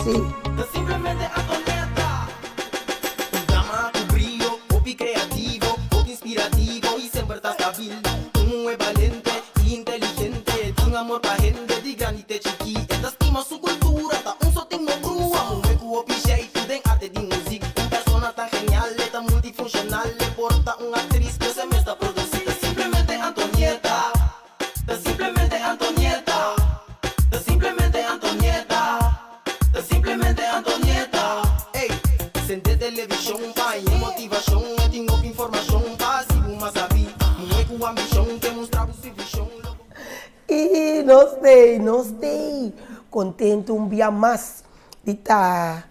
Sí. Ta simplemente Antonieta. Un dama ku brio, hopi kreativo, hopi inspirativo i semper ta stabil. Un muhé balente i inteligente, tin amor pa hende di grandi te chikí. E ta stima su kultura, ta un so tin no brua. Muhé ku hopi sheitu den arte di muzik. Un persona tan genial, e ta multifunshonal, e por ta un aktris, pero e mes ta produsí. Ta simplemente Antonieta. Ta simplemente Antonieta. Ta simplemente Antonieta. Ta simplemente Antonieta. Ey, sende televishon pa haña motivashon. E tin hopi informashon pa hasi bo mas sabí. Muhé ku ambishon ke mustra bo su vishon. Lo bo. I nos t'ei, nos t'ei kontentu un bia mas di ta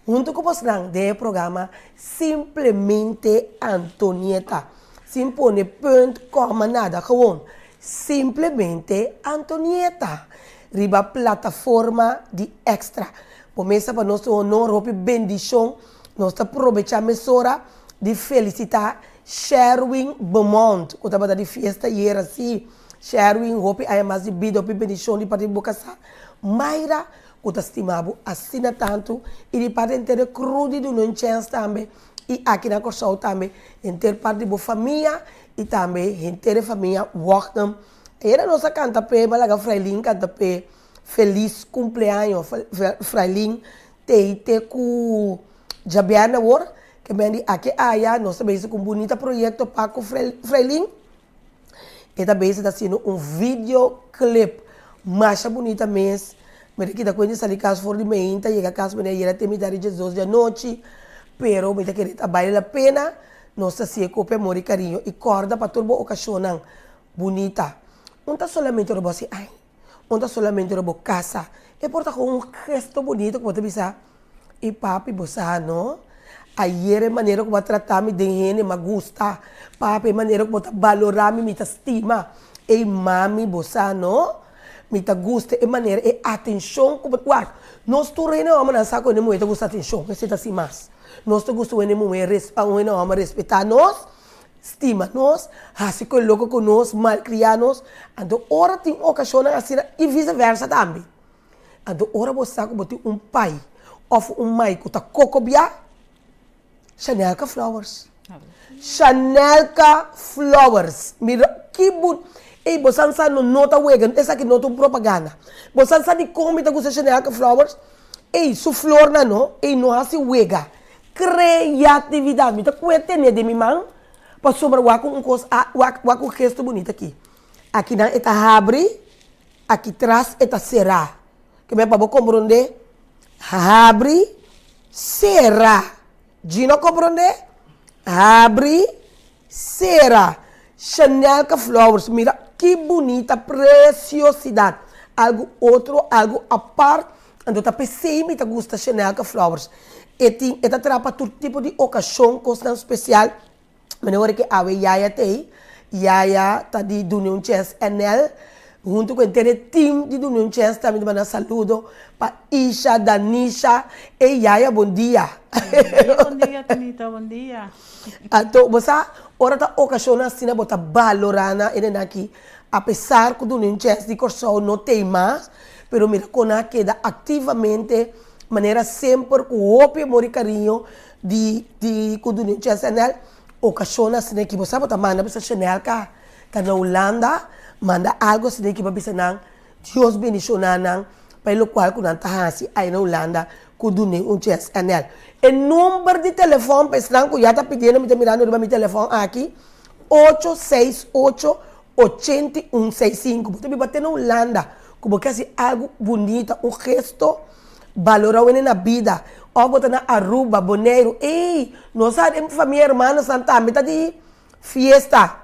huntu ku bosnan den e programa Simplemente Antonieta. Sin pone punt, kòma, nada, gewoon Simplemente Antonieta riba plataforma di Extra. Bo mesa pa nos un honor, hopi bendishon. Nos ta probechá mesora di felisitá Sherwin Beaumont ku tabata di fiesta ayera. Sí, Sherwin, hopi aña mas di bida, hopi bendishon di parti di bo kasá Mayra ku ta stima bo asina tantu i di parti henter e crew di Duna un Chèns tambe i aki na Kòrsou tambe henter parti di bo famia i tambe henter e famia Wòknum. Ayera nos a kanta p'e, bo a laga Frailin kanta p'e felis kumpleaño. Frailin tei te ku djabièrnè awor, ke men di aki aya nos ta bezig ku un bunita proyekto pa ku Frailin. E ta bezig ta haciendo un video clip masha bunita mes. Mi ta kita cuenta sali cas for di meinta yega cas manera yera te mitad di diesdos di anochi. Pero mi ta kere ta bale la pena. Nos ta hacié cu hopi amor y cariño y corda pa tur bo ocasionnan bunita. Un ta solamente ora bo haci ay, un ta solamente ora bo casa. E por ta con un gesto bunito cu bo ta bisa. I papi, bo sa no? Ayer e manera ku bo a trata mi den hende m'a gusta. Papi, e manera ku bo ta balorá mi, mi ta stima. Ey mami, bo sa no? Mi ta gusta e manera, e atenshon ku bo. Wak, nos tur hende hòmbernan sa ku hende muhé ta gusta atenshon, esei ta sin mas. Nos ta gusta un hende muhé, un hende hòmber respetá nos, stima nos, hasi ku e loko ku nos, malkriá nos. Anto ora tin okashonnan asina i viseversa tambe. Anto ora bo sa ku bo tin un pai òf un mai ku ta kokobiá, Chanelka Flowers. Chanelka Flowers. Mira ki bu, ey bo san sa no no ta wega, esaki no ta un propaganda. Bo san sa dikon mi ta gusta Chanelka Flowers? Ey su flornan no, ey no hasi wega. Kreatividat, mi ta kue tene den mi man pasobra wak un kos a wak wak un gesto bunita aki. Akinan e ta habri. Aki tras e ta será. Ke men pa bo komprondé, habri, sera. Gino komprondé? Habri, sera. Chanelka Flowers, mira ki bunita presiosidat. Algu otro, algu apart. Anto ta p'esei mi ta gusta Chanelka Flowers. E tin, e ta traha pa tur tipo di okashon, kosnan spesial. Mane ora ke awe Yaya ta ei, Yaya ta di Dune un Chens NL, huntu ku henter e team di Dune un Chens tambe ta manda saludo pa Isha, Danisha, ey Yaya bon dia. Bon dia, bon dia Tinita, bon dia. Anto bo sa ora ta okashonnan asina bo ta balorá nan e nenan aki, apesar ku Dune un Chens di Kòrsou no t'ei mas, pero mira kon nan a keda aktivamente manera semper ku hopi amor i kariño Di di ku duna un chèns NL okashon asina ki bo sa bo ta manda bisa Chanel ka ta na Hulanda manda algu asina ki pa bisa nan Dios bendishona nan pa e lokual ku nan ta hasi ai na Hulanda ku dun'é un chèns NL. E number di telefòn pa esnan ku ya ta pidiendo mi ta mirando riba mi telefòn aki ocho seis ocho ochenta i un seis sinku bo ta biba te na Hulanda ku bo ke hasi algu bunita un gesto Balora wene na bida. Of bo ta na Aruba, Boneiru, ey, nos sa den famia hermanosnan tambe ta di fiesta.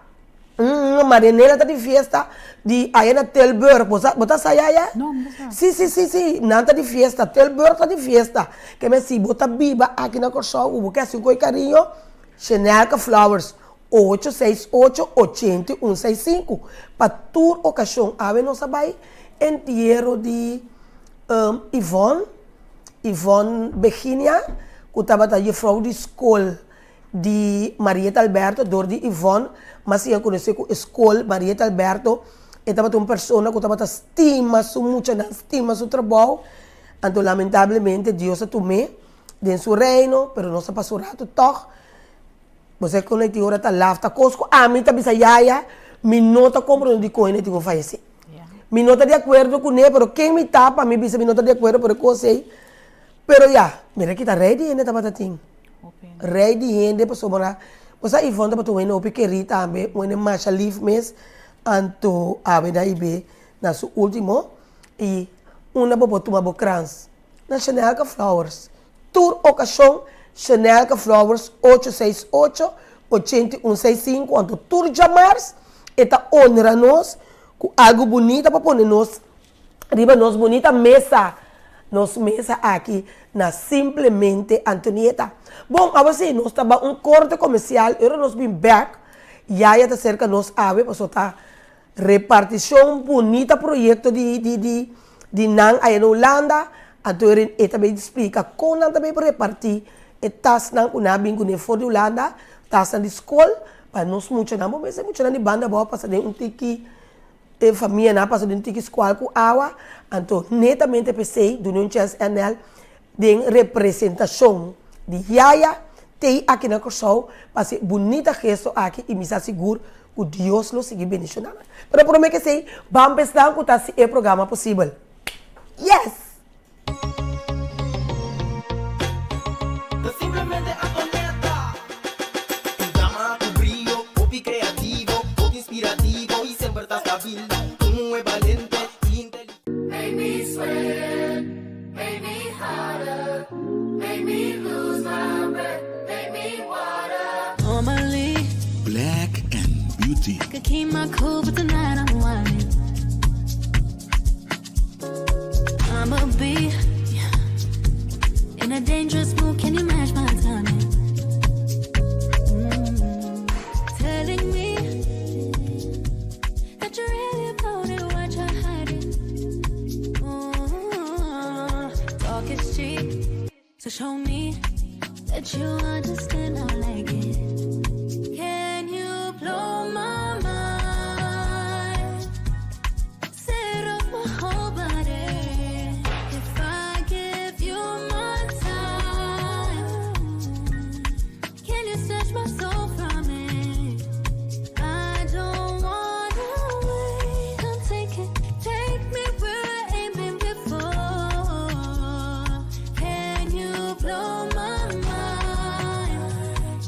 Marianela ta di fiesta di aya na Tilburg. Bo sa, bo ta sa yaya? No, mi no sa. Si, si, si, si, nan ta di fiesta. Tilburg ta di fiesta. Ke men si bo ta biba aki na Kòrsou ku bo ke hasi un koi kariño, Shenelka Flowers, ocho seis ocho ochenta i un seis sinku. Pa tur okashon awe nos a bai entiero di Yvonne, Yvonne Beginia, ku tabata jufrou di skol di Marieta Alberto, dor di Yvonne mas siña konosé ku e skol Marieta Alberto, e tabata un persona ku tabata stima su muchanan, stima su trabou. Anto lamentablemente Dios a tum'é den su reino, pero nos a pasa un ratu tòg. Bo sa kon e tin ora ta laf ta kos ku ami ta bisa yaya, mi no ta komprondé dikon e tin ku fayesé. Mi no ta di akuerdo kuné, pero ken mi ta pa mi bisa mi no ta di akuerdo por e kos ei? Pero ya, mira kita rei di hende tabata tin. Rei di hende pasobra bo sa Ivonne tabata un hende hopi kerí tambe, un hende masha lif mes, anto awe na hib'é na su ultimo i unda bo por tuma bo krans? Na Shanelka Flowers. Tur okashon Shanelka Flowers ocho seis ocho, ochenta i un seis sinku anto tur djamars e ta honra nos ku algu bunita pa pone nos riba nos bunita mesa, nos mesa aki na Simplemente Antonieta. Bon, awe si nos ta ba un korte komersial i ora nos bin bèk, Yaya ta serka nos awe pasobra ta repartishon bunita proyekto di di di di nan aya na Hulanda, anto e ta bay splika kon nan ta bay por reparti e tasnan ku nan a bin kuné for di Hulanda, tasnan di skol pa nos muchanan, bo mester muchanan di banda abou a pasa den un tiki E famianan a pasa den tiki skual ku awa, anto netamente p'esei duna un chèns NL den representashon di Yaya t'ei aki na Kòrsou pa hasi e bunita gesto aki i mi sa sigur ku Dios lo sigui bendishoná nan. Pero promé ku esei, ban pa esnan ku ta hasi e programa posibel. Yes! Ta simplemente Antonieta. Un dama cu brio, hopi creativo, hopi inspirativo y semper ta stabil. Un muhe balente y inteligente. Make me sweat, make me hotter, make me lose my breath, make me water. Normally, Black and Beauty. I could keep my cool, but tonight I'm whining. I'ma be in a dangerous mood. Can you match my timing? Telling me that you're really about it, what you're hiding. Ooh, talk is cheap, so show me that you understand. I like it. Can you blow my mind? Set off my whole body. If I give you my time, can you snatch my soul from it? I don't wanna wait. Come take it, take me where I ain't been before. Can you blow my mind?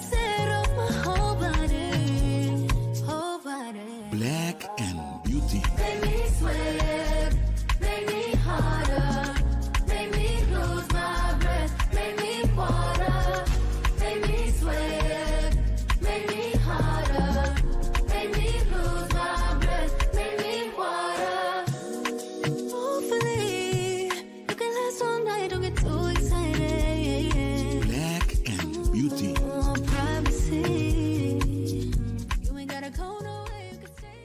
Set off my whole body, whole body. Black and Beauty. Make me sweat, make me harder, make me lose my breath, make me water, make me sweat, make me harder, make me lose my breath, make me water. Hopefully, you can last all night, don't get too excited. Black and Beauty. Oh, privacy. You ain't gotta go nowhere, you can stay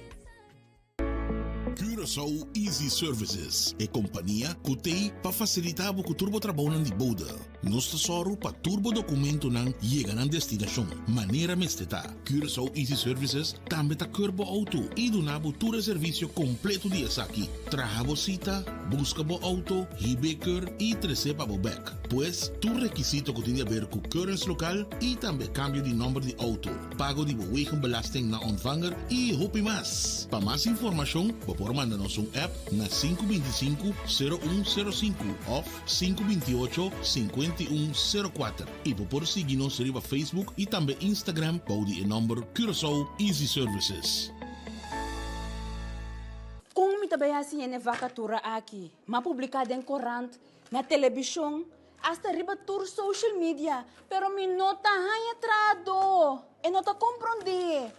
inside. Curaçao Easy Services, e kompania ku t'ei pa fasilitá bo ku tur bo trabounan di bode. Nos ta sòru pa tur bo dokumentonan yega nan destinashon manera mester ta. Curaçao Easy Services tambe ta keur bo outo i duna bo tur e servisio kompleto di esaki, traha bo sita, buska bo outo, hib'é keur i tres'é pa bo bèk. Pues, tur rekisito ku tin di aber ku keuringslokaal i tambe kambio di nòmber di outo, pago di bo wegenbelasting na ontvanger i hopi mas. Pa mas informashon bo por manda nos un app na sinku binti sinku, sero un sero sinku òf sinku binti ocho, sinkuenta i un sero kuater. I bo por sigui nos riba Facebook i tambe Instagram bou di e nòmber Curaçao Easy Services. Kon mi ta bai hasi hende vakatura aki? M'a publiká den korant, na telebishon, hasta riba tur social media, pero mi no ta haña trahadó. E no ta komprondé.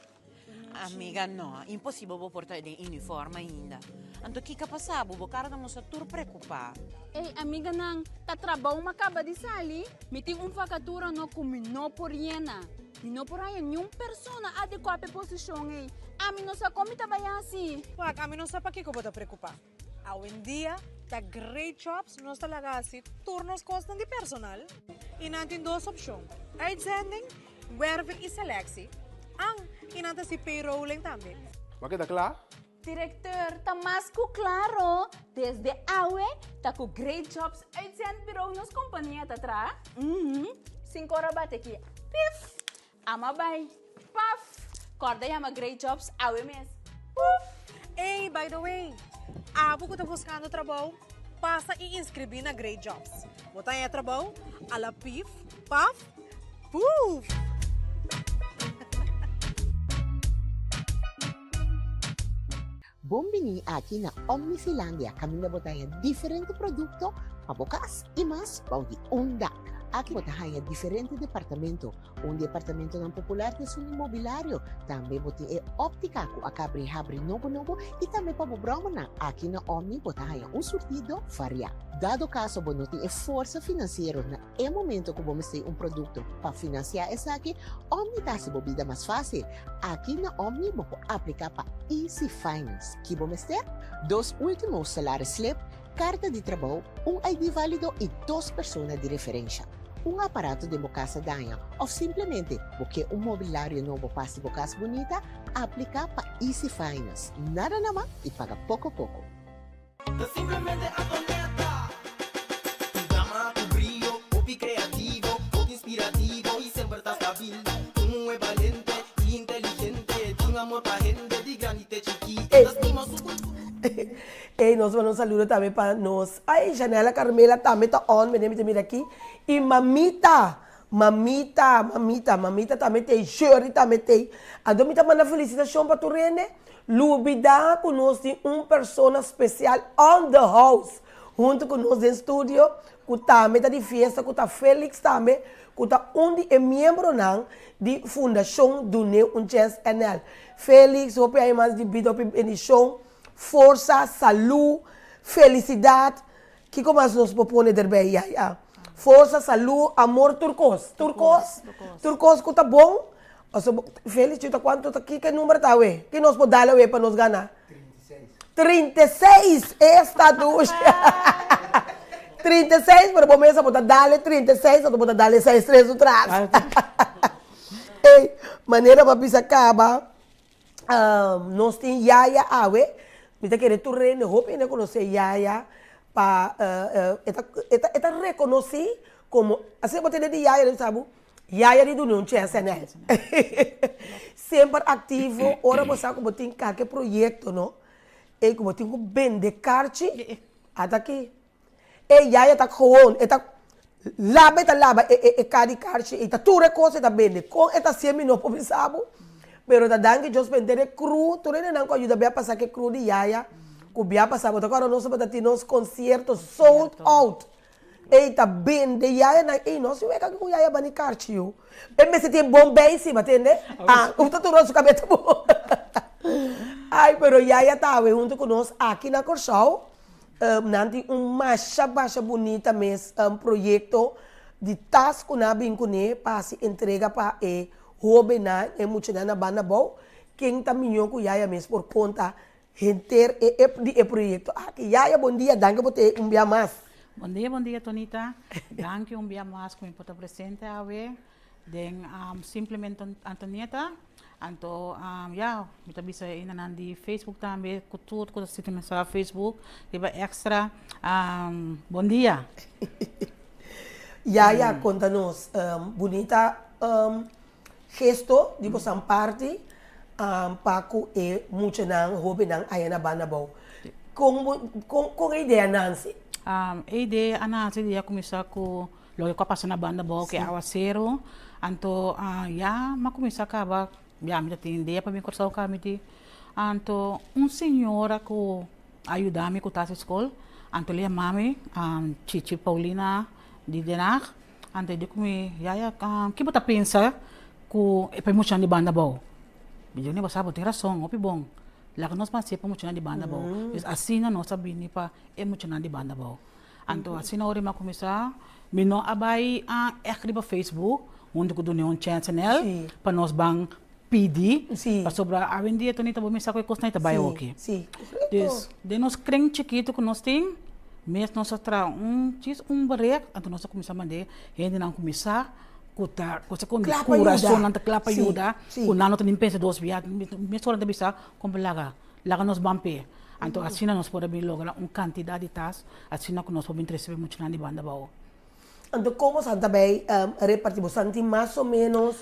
Amiga, no, imposibel bo por ta den uniform ainda. Anto kiko a pasa bo? Bo kara ta mustra tur preokupá. Ei, amiganan, ta trabou m'a kaba di sali. Mi tin un vakatura no ku mi no por yena. Mi no por haña niun persona adekuá pa e posishon ei. Ami no sa kon mi ta bai hasi. Wak, ami no sa pakiko bo ta preokupá. Awendia ta Great Jobs nos ta laga hasi tur nos kosnan di personal i nan tin dos opshon, uitzending, werving i selectie. An, i nan ta hasi payrolling tambe. Bo a keda kla? Directeur, ta mas ku klaro. Desde awe ta ku Great Jobs Uitzendbureau nos kompania ta traha. Mhm. Sinkor a bati aki. Pif! Ama bai. Paf! Kòrda yama Great Jobs awe mes. Puf! Ey, by the way, abo ku ta buskando trabou, pasa i inskribí na Great Jobs. Bo ta haña trabou a la pif, paf, puf! Bon bini aki na Omnifilandia kaminda bo ta haña diferente produkto pa bo kas i mas bou di un dak. Aki bo ta haña diferente departamento. Un di e apartamentonan popular ta esun di mobilario. Tambe bo tin e óptica ku a kabri habri nobo nobo i tambe pa bo bròmernan. Aki na Omni bo ta haña un surtido variá. Dado kaso bo no tin e forsa finansiero na e momento ku bo mester un produkto pa finansiá esaki, Omni ta hasi bo bida mas fásil. Aki na Omni bo por apliká pa Easy Finance. Ki bo mester? Dos último salaris slip, karta di trabou, un ID válido i dos persona di referensha. Un aparato den bo kas a daña òf simplemente bo ke un mobilario nobo pa hasi bo kas bunita? Apliká pa Easy Finance. Nada nama i paga poko poko. Ta simplemente Antonieta. Un dama ku brio, hopi kreativo, hopi inspirativo i semper ta stabil. Un muhé balente i inteligente, tin amor pa hende di grandi te chikí. E ta stima su kultura. Ey, nos manda un saludo tambe pa nos, ay, Janela Carmela tambe ta on, mene mi ta mira aki. I mamita, mamita, mamita, mamita tambe t'ey, Shirley tambe t'ey. Anto mi ta manda felicitacion pa tur hende. Lubida ku nos tin un persona spesial on the house huntu ku nos den studio ku tambe ta di fiesta ku ta Felix tambe ku ta un di e miembronan di Fundashon Dun'é un Chèns NL. Felix hopi aña mas di bida hopi bendishon, forsa, salú, felisidat, kiko mas nos por pone derbei ya? Forsa, salú, amor tur kos, tur kos, tur kos ku ta bon Pasobra bo Felix chuta cuanto ta ki ke number ta awe? Ki nos por dal awe pa nos gana? 36. 36 esta dushi. 36 pero bo mesa bo ta dale 36 anto bo ta dale 6 tres otras. Ey, manera bo a bisa caba nos tin Yaya awe, mi ta kere tur hende hopi hende conoce Yaya pa e ta e ta reconoci como asina bo tende di Yaya den sa bo Yaya di duna un chèns nè. Semper aktivo, ora bo sa ku bo tin kalke proyekto no, ei ku bo tin ku bende karchi, ata aki. E yaya ta gewoon, e ta laba e ta laba e e e kar di karchi ei, ta tur e kos e ta bende. Kon e ta hasié mi no por bisa bo, pero ta danki Dios pa henter e kru, tur hendenan ku a yuda bia pasa ku e kru di yaya, ku bia pasa. Bo ta kòrda nos tabata tin nos konsierto sold out. Ey ta bende yaya nan ey no si weka ku yaya bani karchi yu e mester tin bon bei si bo tende ah un ta tura su kabeta bo ay pero yaya ta awe hunto ku nos aki na Kòrsou nan tin un masha masha bunita mes proyekto di tas ku nan a bin kuné pa hasi entrega pa e hobennan e muchanan na banda abou ken ta mihó ku yaya mes por konta Henter e ep di e proyecto aki. Yaya bon dia, danki bo te un bia mas. Bon dia, bon dia Tonita. Danki un bia mas ku mi por ta presente awe den Simplemente Antonieta. Anto ya, mi ta bisa e hendenan di Facebook tambe ku tur ku ta sinti nos na Facebook riba Extra, bon dia. Yaya konta nos bunita Gesto di bosan parti pa ku e muchanan, hobennan aya na banda abou. Kon bo, kon, kon e idea nanse? E idea a nanse di a kuminsá ku loke ku a pasa na banda abou, ku e awaseru. Anto ya mi a kuminsá kaba, ya mi ta tin idea pa bin Kòrsou kaba mi di. Anto un señora ku a yuda mi ku tas di skol, anto el a yama mi, Chichi Paulina di Den Haag. Anto e di ku mi, Yaya, ki bo ta pensa ku e pa e muchanan di banda abou? Mi di, Bo sa, bo tin rason, hopi bon. Laga nos ban hasié pa e muchanan di banda abou. Dus asina nos a bini pa e muchanan di banda abou. Anto asina ora mi a kuminsá, mi no a bai ègt riba Facebook huntu ku Dun'é un Chèns NL pa nos ban pidi, pasobra awendia Tonita bo mester sa ku e kosnan ei ta bai oki. Dus den nos kren chikitu ku nos tin, mes nos a traha un djis un barek, anto nos a kuminsá mand'é hendenan kuminsá ku ta ku sa kon di kurason nan ta kla pa yuda, ku nan no ta ni pensa dos bia, mesora nan ta bisa kon por laga, laga nos ban p'e. Anto asina nos por a bin logra un kantidat di tas asina ku nos por bin trese pa e muchanan di banda abou. Anto kon boso ta bai reparti? Boso tin mas o menos?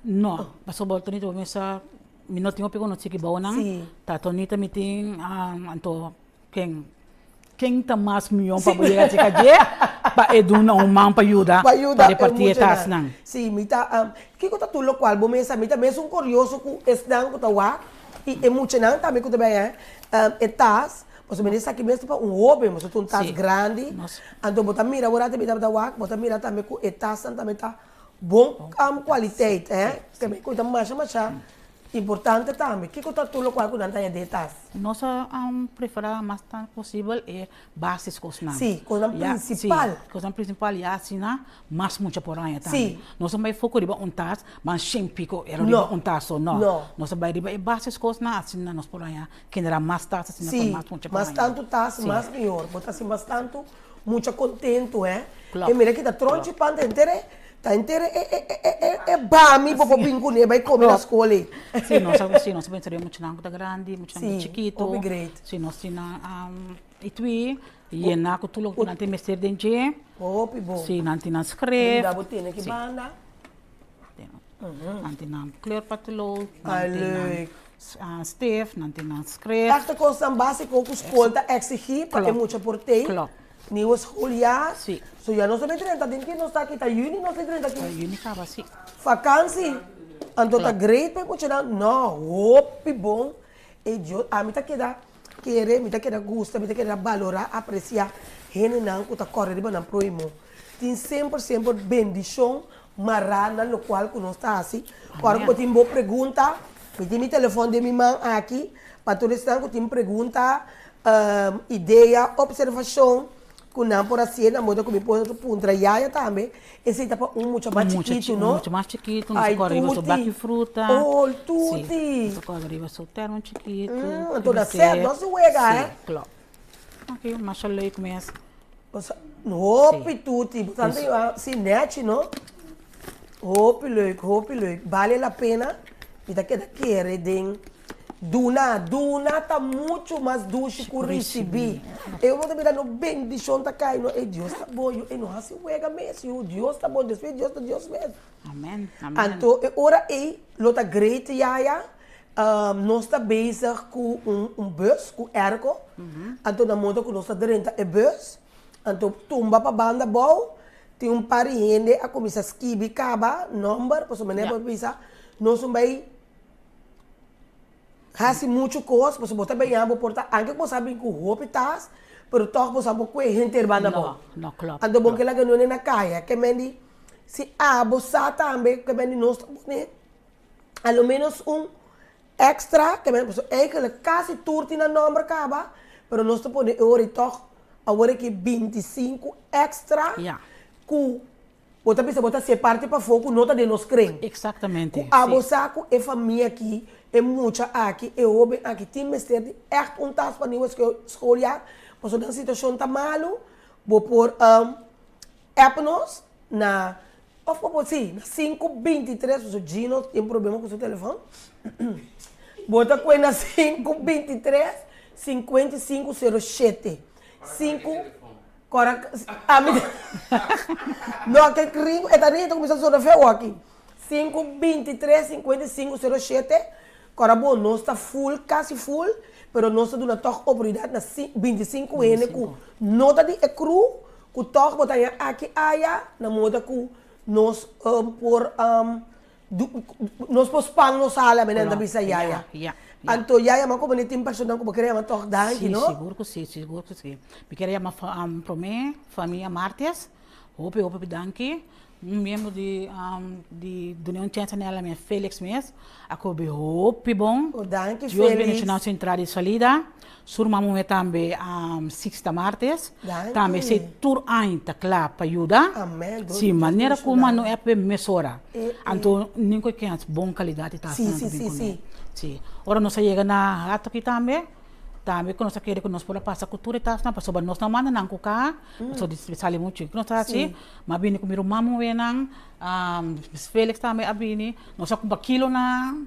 No, pasobra bo Tonita bo mester mi no tin hopi konosí ki bounan. Ta Tonita mi tin anto ken ken ta mas mion pa bo yega cerca dje pa e duna un man pa yuda pa reparti e tasnan. Si mi ta kiko ta tur lokual bo mester mi ta mesun kurioso ku esnan ku ta wak i e muchanan tambe ku ta bai e tas pasobra mi esaki mes ta pa un hoben pasobra ta un tas grandi anto bo ta mira ora mi tabata wak bo ta mira tambe ku e tasnan tambe ta bon kualiteit ku ta masha masha Importante tambe, kiko ta tur lokual ku nan ta haña den e tas? Nos a preferá mas tantu posibel e basis kosnan. Sí, kosnan prinsipal. Sí, kosnan prinsipal ya asina mas mucha por haña tambe. Sí. Nos a bai foko riba un tas, ban shen piko ero riba un tas so, no. No. Nos a bai riba e basis kosnan asina nos por haña generá mas tas asina pa mas mucha por haña. Sí, mas tantu tas mas mihor. Bo ta hasi mas tantu mucha kontentu, hè. E mira kita tronchi pan ta henter e Ta henter e e e e e bami bo por bin kuné bai kome na skol ei. Sí, nos a sí, nos a pensa riba muchanan ku ta grandi, muchanan ku ta Sí, chikitu. hopi great. Sí, nos tin nan i tui yena ku tur loke ku nan tin mester den dje. Hopi bon. Sí, nan tin nan skref. Yuda bo tene ki banda. Nan tin nan kleurpatlood, Ai nan tin nan leuk. Stef, nan tin nan skref. Echte kosnan básiko ku skol ta eksigí pa e mucha por tei. Klòp. Nieuwe schooljaar. Sí. So ya nos ta bin drenta den ki nos ta aki ta yüni nos ta drenta aki. Ta yüni kaba sí. Fakansi. Anto ta great pa e muchanan. No, hopi bon. E Dios, ami ta keda kere, mi ta keda gusta, mi ta keda balorá, apresiá hendenan ku ta kòrda riba nan próhimo. Tin semper semper bendishon mará na lokual ku nos ta hasi. Ora ku bo tin bo pregunta, mi tin mi telefòn den mi man aki pa tur esnan ku tin pregunta, idea, opservashon ku nan por hasié nan moda ku mi por puntra yaya tambe. Esei ta pa un mucha mas chikitu, no? Un mucha mas chikitu, nos ta kòrda riba su baki fruta. Oh, tuti! Nos ta kòrda riba su termo chikitu. Anto na sèt, no su wega, eh? Sí, klòp. Ok, masha leuk mes. Hopi tuti, bo tanta yu si nechi no. Hopi leuk, hopi leuk. Bale la pena, mi ta keda kere den duna. Duna ta mucho mas dushi ku risibí. E bo ta mira no bendishon ta kai no. Ey Dios ta bon yu, ey no hasi wega mes yu. Dios ta bon, despues Dios ta Dios mes. Amen, amen. Anto e ora ey lo ta great yaya. Nos ta bezig ku un bus, ku airco. Anto na modo ku nos ta drenta e bus, anto tumba pa banda abou, tin un par di hende a kuminsá skibi kaba nòmber, pasobra manera bo bisa nos no bai hasi muchu kos, pasobra bo ta bañá bo por ta, anke ku bo sa bin ku hopi tas, pero tòg bo sa bo kue henter banda abou. Anto bo ke laga nune na kaya, ke men di si abo sa tambe ke men di nos ta pone. a lo menos un extra ke men pasobra eigenlijk kasi tur tin nan nomber kaba pero nos ta pone e ora i tog awor aki bintisinku extra ku bo ta bisa bo ta hasi e parti pafó ku no ta den nos kren Exactamente ku abo sa ku e famia aki e mucha aki e hoben aki tin mester di ègt un tas pa nieuwe schooljaar pasobra nan situashon ta malu bo por app nos na Of bo por si, na sinku bintitres, pasobra Gino tin problema ku su telefòn. Bo ta kue na sinku bintitres, sinkuenta i sinku sero shete. Sinku, kora, ami No, ke ring, e ta ring, e ta kuminsá sona feo aki. Sinku bintitres, sinkuenta i sinku sero shete, kora bo, nos ta full, kasi full, pero nos ta duna tòg oportunidat na bintisinku hende ku no ta di e crew, Ku tòg bo ta haña aki aya na moda ku nos por nos por span nos ala menen ta bisa yaya. Anto yaya ma komo tin personan ku bo kere yama tòg danki no? Si sigur ku si sigur ku si. Mi kere yama prome famia Martes hopi hopi danki. Un miembro di di duna un chèns anela mi Felix mes a kobe hopi bon. Oh danki Felix. Dios bendiciona su entrada y salida. Su ruman muhe tambe Sixta Martes. Danki. Tambe esey tur aña ta kla pa yuda. Amen. Dios Si manera bendiciona. ku manda un app mesora. E e. Anto nin ku kens bon calidad di tas Si nan si ta bin si kuné. si. Si. Ora nos a yega na rato aki tambe. Tambe ku nos a kere ku nos por a pasa ku tur e tasnan pasobra nos no manda nan ku kaha pasobra di sali muchu. Ku nos ta hasi, mi a bini ku mi ruman muhénan, Felix tambe a bini, nos a kumpra kilonan.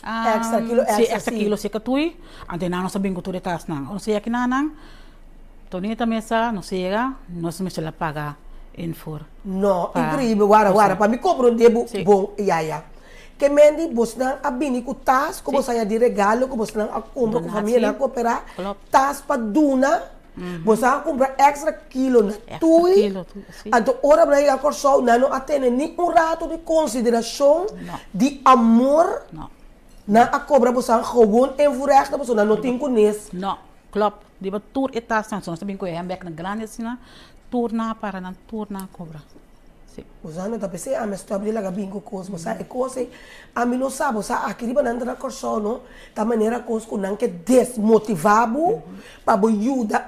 Extra kilo Si, extra extra si. kilo si katui, anto nan nos a bin ku tur e tasnan. Ora nos a yega kinanan, Tonita mesa, nos a yega, nos mester a paga invoer. No, Pa increíble, wara, wara, nos. pa mi comprende bo Si. bon, ya, ya. Ke men di bosnan a bini ku tas ku Si. bos haña di regalo ku bosnan a kumpra ku famianan a Donatie, koperá, klopt. tas pa duna, bosnan a kumpra extra kilo na Extra tui, kilo, tui, si. anto ora bo nan yega Kòrsou nan no a tene ni un rato di konsiderashon, No. di amor, No. nan a kobra bosnan gewoon invoerrechten pasobra nan no tin kunes. No, klopt. Riba tur e tasnan, so nos ta bin ku e handbag nan grandi asina, tur nan a para nan tur nan a kobra. Si. Bo sa no ta pesey ami a stop di laga bin ku kos bo sa e kos ey ami no sa bo sa aki riba nan ta na Kòrsou no ta manera kos ku nan ke desmotiva bo pa bo yuda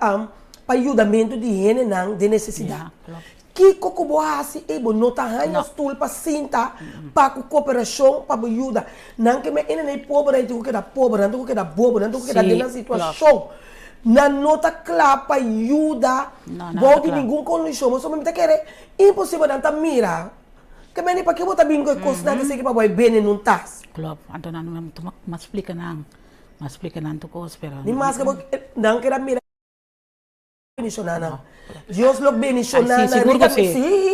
pa yudamentu di hendenan den nesesidat kiko ku bo hasi ey bo no ta haña stul pa sinta pa ku koperashon pa bo yuda nan ke men ene e pober nan tin ku keda pober nan tin ku keda bobo nan tin ku keda den nan situashon. Nan no ta kla pa yuda bou di ningun kondishon. Pasobra mi ta kere imposibel nan ta mira. Ke mende pake bo ta bin ku e kosnan ke seki pa bo e bende nun tas. Klopt. Anto nan mi tuma mas splika nan. Mas splika nan tur kos pero. Ni maske bo nan keda mira bendishona nan. Dios lo bendishona nan. Sigur ku si.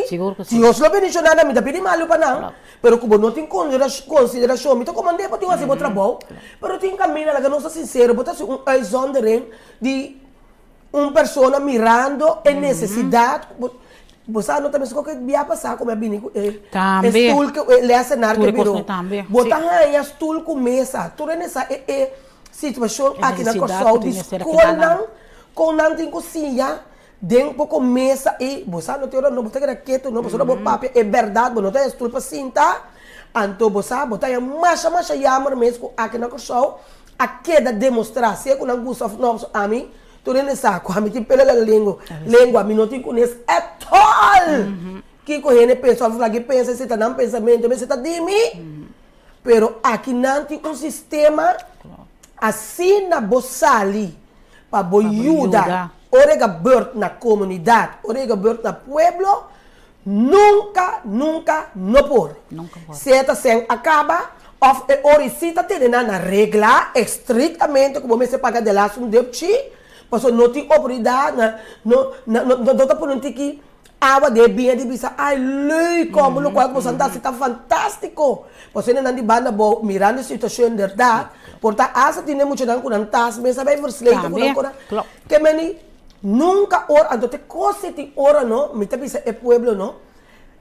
Sigur ku si. Dios lo bendishona nan. Mi ta pidi malu pa nan. Pero ku bo no tin konsiderashon, mi ta komand'é pa tin hasi bo trabou, pero tin kaminda, laga nos ta sinsero, bo ta hasi un uitzondering di un persona mirando e nesesidat, bo sa no ta mester koke bia pasá ku mi a bini ku e stul ku e lèsenar ke biro, bo ta haña stul ku mesa, tur hende sa e e situashon aki na Kòrsou di skolnan kon nan tin ku siña Den poko mesa ei, bo sa no tin ora no, bo ta keda ketu no, pasobra bo papia e bèrdat, bo no ta e stul pa sinta, anto bo sa bo ta haña masha masha yammer mes ku aki na Kòrsou a keda demostrá, sea ku nan gusta òf no, pasobra ami tur hende sa ku ami tin pelo na lengo, lengua, mi no tin kunes at all! Kiko hende pensa òf lag'e pensa, esei ta nan pensamentu, mester ta di mi, pero aki nan tin un sistema asina bo sali pa bo yuda ora e gebeurt na komunidat, ora e gebeurt na pueblo, nunka, nunka no por. Sea ta sèn a kaba òf e ora i si ta tene nan na regla estriktamente ku bo mester paga de laatste un depchi, pasobra no tin oportunidat, no no ta pone un tiki Awa den e biña di bisa, Ay, leuk! Komo lokual ku boso a hasi ta fantástiko! Pasobra nan di banda abou, mirando e situashon inderdat, por ta asta tin e muchanan ku nan tas mes a bai versleter ku nan kora. Ke meni, nunka ora, anto te kos si tin ora no, mi ta bisa e pueblo no,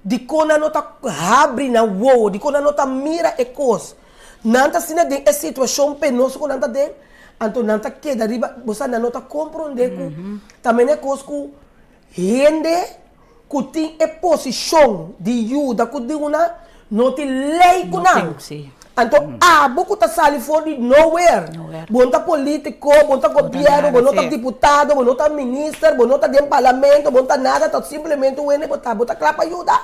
dikon nan no ta habri nan wowo, dikon nan no ta mira e kos. Nan ta asina den e situashon penoso ku nan ta den, anto nan ta keda riba, bo sa nan no ta komprondé ku ta mene kos ku Hende ku tin e posishon di yuda ku duna no tin lei ku nan. Anto abo ku ta sali for di nowhere, bo no ta politiko, bo no ta gobièrnu, bo no ta diputado, bo no ta minister, bo no ta den parlamento, bo no ta nada, ta simplemente un hende bo ta, bo ta kla pa yuda.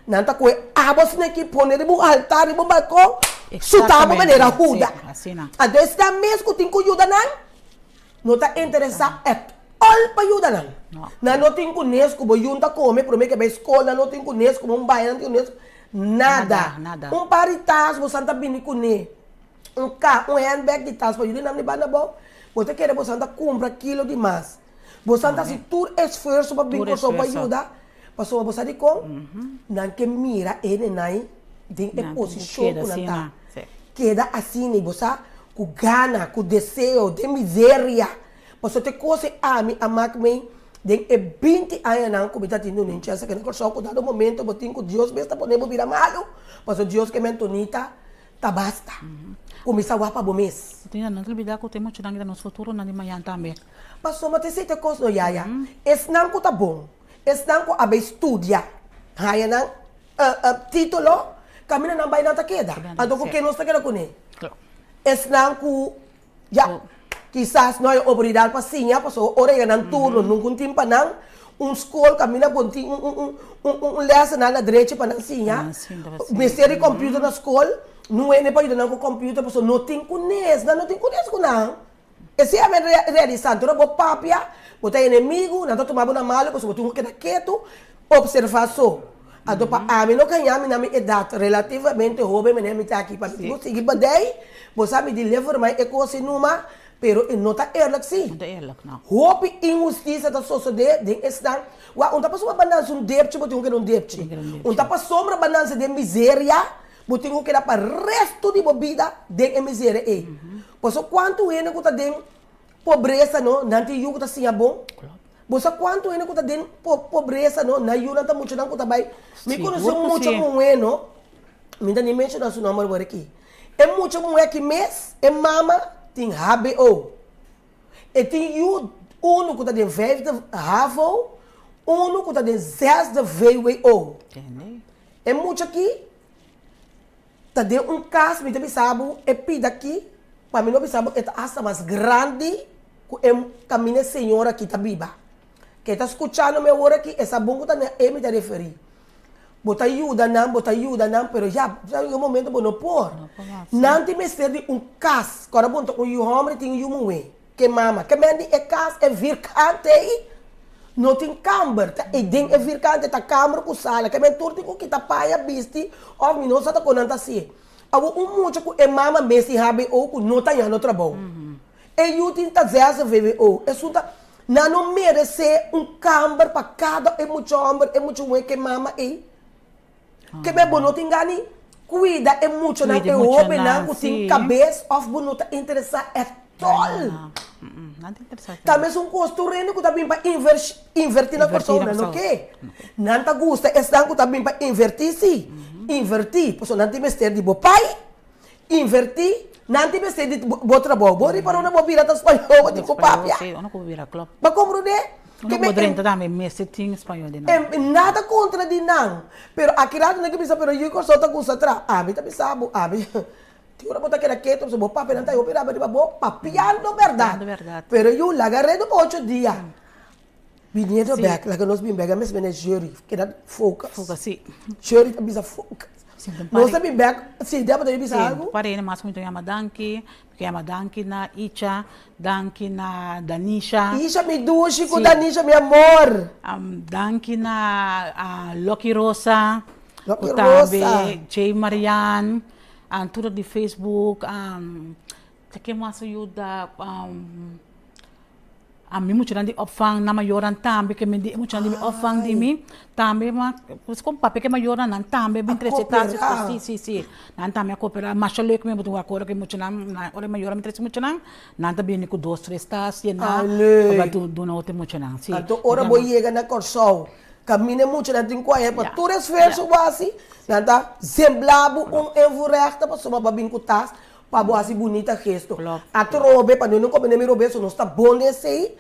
Nan ta kohe abo asina aki pone riba un altar, riba un balkon, suta abo manera Huda. Anto esnan mes ku tin ku yuda nan. No ta interesá at all pa yuda nan. Nan no tin kunes ku bo yun ta kome promé ke bai skol, nan no tin kunes ku bo un baña, nan no tin kunes nada. Un par di tas bosan ta bini kuné, un ka, un handbag di tas pa yuda nan di banda abou, bo ta kere bosan ta kumpra kilo di mas. Bosan ta hasi tur esfuerso pa bin Kòrsou pa yuda, pasobra bo sa dikon? Nan ke mira e nenai den e posishon ku nan ta. Keda asina i bo sa ku gana, ku deseo, den miseria. Pasobra te kos ei ami a mak mi den e binti añanan ku mi ta tin duna un chèns aki na Kòrsou ku dado momento bo tin ku Dios mes ta pone bo bira malu, pasobra Dios ke Mentonita ta basta. Kuminsá wak pa bo mes. Tina, no ta olbida ku te muchanan ta nos futuronan di mañan tambe. Pasobra te esei te kos no yaya. Esnan ku ta bon, esnan ku a bai studia, haña nan Título, Kaminda nan bai nan ta keda. Anto ku ke nos ta keda kuné? Esnan ku ya kisas no hay oportunidat pa siña pasobra ora yega nan turno nunka un tin pa nan un skol kaminda ku tin un lèsenan na drechi pa nan siña. Mester di kòmpiuter na skol, no hende pa yuda nan ku kòmpiuter pasobra no tin kunes, nan no tin kunes ku nan. Esei a men realisa, anto bo papia, bo ta enemigu, nan ta tuma bo na malu pasobra bo tin ku keda ketu, observa so. Anto pa ami no kaña mi na mi edat relativamente hoben mene mi ta aki pa mi por sigui badai, bo sa mi di lever mai e kos ei numa, pero e no ta eerlijk si. No ta eerlijk, no. Hopi inhustisia ta sosode den esnan, wak un ta pasobra bo nanse un depchi bo tin ku keda un depchi, un ta pasobra bo nanse den miseria bo tin ku keda pa resto di bo bida den e miseria ei. Pasobra kuantu hende ku ta den Pobresa no, nan tin yu ku ta siña bon. Bo sa kuantu hende ku ta den pobresa no, nan yunan ta muchanan ku ta bai. Mi konosé un mucha muhé no, mi ta ni menshoná su nòmber wor aki. E mucha muhé aki mes, e mama tin hbo. E tin yu unu ku ta den vijfde havo, unu ku ta den zesde vwo. E mucha aki Ta den un kas mi ta bisa bo e pida aki, pa mi no bisa bo e ta asta mas grandi ku e kaminda e señor aki ta biba. Ke ta skuchando mi awor aki e sa bon ku ta na e mi ta referí. Bo ta yuda nan, bo ta yuda nan, pero ya, ta yega un momento bo no por. Nan tin mester di un kas, ku ora bo ta un yu hòmber i tin un yu muhé. Ke mama ke men di e kas e virkante ei no tin kamber ta ei den e virkante ta kamber ku sala ke men tur tin ku kita paña bisti of mi no sa ta kon nan ta hasié awor un mucha ku e mama mes tin hbo ku no ta hañando trabou e yu tin ta zesde vwo esun ta nan no meresé un kamber pa kada e mucha homber e mucha muhé ke mama ei. Ke be bo no tin gana di kuida e muchanan, e hobennan ku tin kabes òf bo no ta interesá ètòl. Ta mesun kos tur hende ku ta bin pa invertí na Kòrsou nan no ke. Nan ta gusta esnan ku ta bin pa invertí sí, invertí pasobra nan tin mester di bo pai, invertí, nan tin mester di bo trabou. Bo ripará unda bo bira ta spañó bo tin ku papia. Bo komprondé? Uno ku bo drenta tambe mester tin spañol di nan. Em nada kontra di nan, pero aki rato nan ke bisa pero yu Kòrsou ta gusta traha. Ami ta bisa bo, ami tin ora bo ta keda ketu pasobra bo papianan ta hopi rabia riba bo papiando bèrdat. Pero yu laga redu pa ocho dia. Biniendo bèk, laga nos bin bèk, a mes mene Jerry keda focus. Focus, si. Jerry ta bisa focus. Nos ta bin bèk, si Debra ta bin bisa algu. Si, un par hende mas ku mi ta yama danki. Yama danki na Icha, danki na Danisha. Icha mi dushi ku Danisha mi amor. Danki na Locky Rosa. Locky Rosa. Tambe Jay Marian, tur di Facebook. Ta ken mas a yuda? Ami muchanan di opvang nan mayornan tambe ke mi di e muchanan di mi opvang di mi tambe ma kon papia ke mayornan nan tambe bin trese tas si si si nan tambe a koperá masha leuk mi bo tin wak ora ke muchanan ora e mayornan bin trese muchanan nan ta bini ku dos tres tas yená pa bai duna otro muchanan si. Anto ora bo yega na Kòrsou kaminda e muchanan tin ku haña pa tur esfuerso bo hasi nan ta zembla bo un envoerrechter pasobra bo a bin ku tas Pa bo hasi bunita gesto. Atrobe, pa no no mi robes, nos ta bon den esei.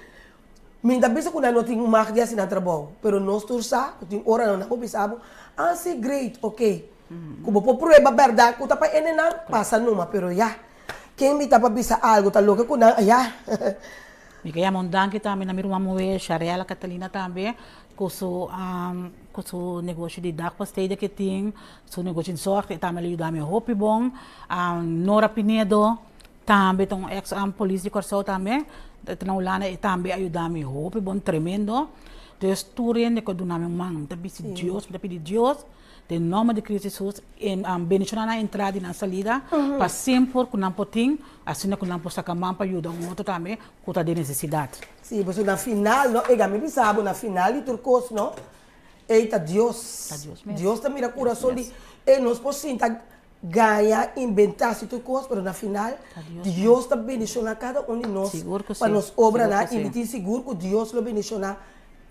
Mi ta bisa ku nan no tin mag di hasi nan trabou, pero nos tur sa ku tin ora nan por bisa bo, ah si great, ok. Ku bo por prueba bèrdat ku ta pa ene nan, pasa numa, pero ya, ken mi ta pa bisa algu ta loke ku nan, ya. Mi ke yama un danki tambe na mi ruman muhé Sharela Catalina tambe ku su ku su negoshi di dagpastede ke tin, su negoshi di zorg e tambe lo yuda mi hopi bon. Nora Pinedo tambe ta un ex polis di Kòrsou tambe ta na Hulanda e tambe a yuda mi hopi bon tremendo. Dus tur hende ku a duna mi un man mi ta bisa Dios mi ta pidi Dios Den nomber di Cristo Jesus, bendiciona nan entrada y nan salida, pa semper cu nan por tin, asina cu nan por saca man pa yuda un otro tambe cu ta den necesidad. Sí, pasobra na final, no, ega mi bisa bo, na final di tur cos, no, ey ta Dios. Ta Dios mes. Dios ta mira curason di, ey nos por sinta gaña, inventa si tur cos, pero na final, Dios ta bendiciona cada un di nos Sigur cu pa sí, nos obranan, sigur cu y mi sí. tin sigur cu Dios lo bendiciona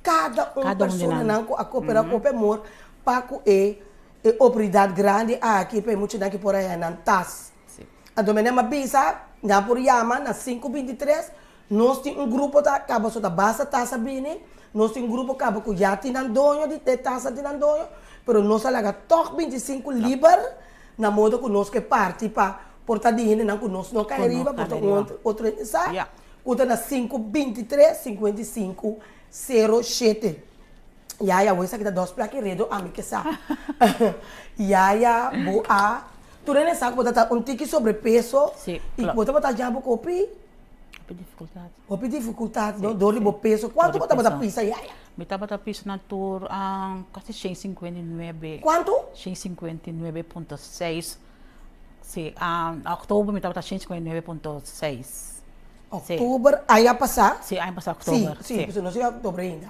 Kada un Kada un di nan. personanan ku a koperá ku hopi amor pa ku e e oportunidat grandi aki pa e muchanan ki por haña nan tas. Anto mi a bisa, nan por yama na sinku bintitres, nos tin un grupo ta kaba so ta basta tas a bini, nos tin un grupo kaba ku ya tin nan doño di e tasnan tin nan doño, pero nos a laga tòg bintisinku liber na modo ku nos ke parti pa por ta di hendenan ku nos no kai riba, por ta un otro hende sa, ku ta na sinku bintitres, 55 07. Yaya, bo esaki ta dos plaki redo, ami ke sa. Yaya, bo a tur hende sa ku bo ta ta un tiki sobrepeso Sí, i klopt. bo tabata haña bo ku hopi Hopi difikultat. hopi difikultat, no, dor di bo peso. Kuantu bo tabata pisa, Yaya? Mi tabata pisa na tur kasi 159. Kuantu? 159.6. Si, oktober mi tabata 159.6. Oktober aña pasá? Si, aña pasá oktober. Si, si, pasobra nos a yega oktober ainda.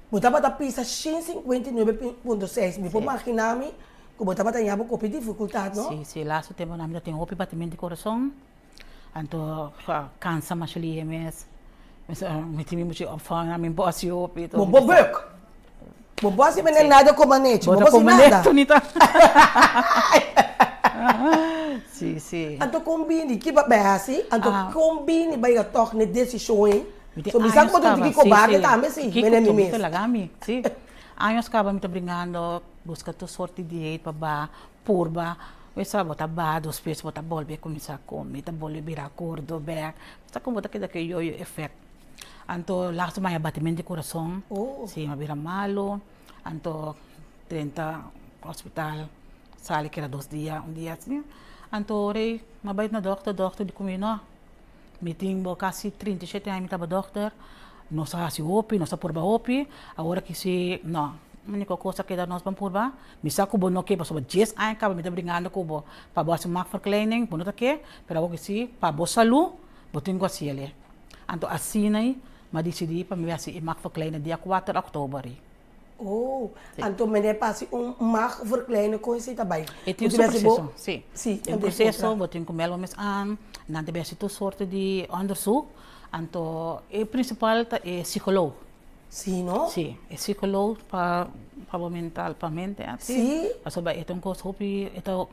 Bo tabata pisa 159.6. Mi por maginá mi ku bo tabata haña bo kopi difikultat, no? Si, si, lastu tempunan mi ta tin hopi batimentu di kurason. Anto kansa masha lihe mes. Mi tin mi mucha opvang, mi bo hasi hopi. Bo bo buk. Bo bo hasi mene nada koma nechi. Bo bo hasi nada. Si, si. Anto kon bini, ki bo bai hasi? Anto kon bini bai a tòg n'e desishon ei? So mi sa ku bo ta tin ki kobarde tambe si, mene mi mes. Si. Años kaba mi ta bringando, buska tur sorti dieet pa ba Purba, wesa bo ta baha despues bo ta bolbe kuminsá kome, ta bolbe bira gordo bèk, sa kon bo ta keda ku e yoyo efèkt. Anto laatste maya batimentu di kurason, si mi a bira malu, anto drenta hospital, sali keda dos dia, un dia asina. Anto ora ei mi a bai na dòkter, dòkter di ku mi no, mi tin bo kasi 37 aña mi tabata dòkter, nos a hasi hopi, nos a purba hopi, awor aki si no, úniko kos a keda nos ban purba. Mi sa ku bo no ke pasobra dies aña kaba mi ta bringando ku bo pa bo hasi maagverkleining, bo no ta ke, pero awor ku si pa bo salú bo tin ku hasi el'e. Anto asina ei mi a disidí pa mi hasi e maagverkleining dia kuater òktober ei. Oh, anto meneer pa hasi un maagverkleining kon esei ta bai? E tin su proseso, si. Si, e proseso, bo tin ku mèld bo mes an, nan ta bai hasi tur sorte di òndersuk, anto e prinsipal ta e psikoloog. Sí, no? Sí, e psicoloog pa pa bo mental, pa mente así. Sí. Pasobra e ta un cos hopi, e ta,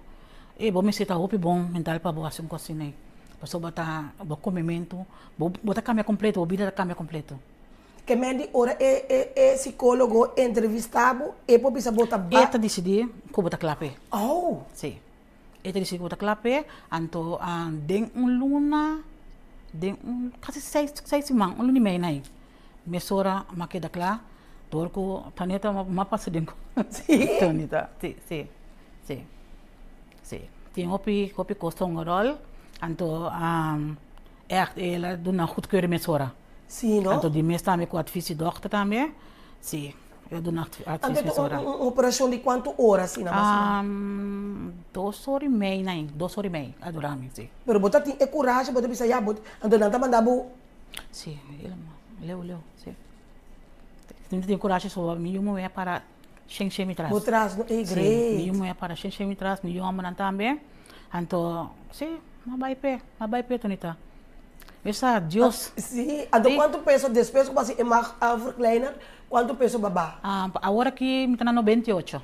e bo mester ta hopi bon mental pa bo haci un cos asina. Pasobra ta bo comemento, bo bo ta cambia completo, bo bida ta cambia completo. Ke men di ora e e e psicologo entrevista bo, e por bisa bo ta ba. E ta dicidi cu bo ta cla p'e. Oh! Sí. E ta dicidi cu bo ta cla p'e, anto den un luna, den un casi seis seis siman, un luna y mei na ahi. Mesora m'a keda kla dor ku Tonita m'a pasa den ku Tonita. Si, si, si, si. Tin hopi, hopi kos ta hunga ròl, anto ègt el a duna goedkeuring mesora. Si, no? Anto di mes tambe ku advis di dòkter tambe, si, el a duna advis mesora. Anto un operashon di kuantu ora asina mas o menos? Dos ora i mei nai, dos ora i mei a dura mi, si. Pero bo ta tin e kurashi, bo ta bisa ya, bo, anto nan ta manda bo. Sí, helemaal. Leu, leu, sí. Mi tin kurashi so, mi yu muhé a para shen shen mi tras. Bo tras no, ey great. Sí, mi yu muhé a para shen shen mi tras, mi yu hòmbernan tambe. Anto, sí, m'a bai p'e, m'a bai p'e Tonita. Mi sa, Dios. Sí, anto kuantu peso despues ku bo hasi e maagverkleiner, kuantu peso bo a baha? Awor aki mi ta na 98.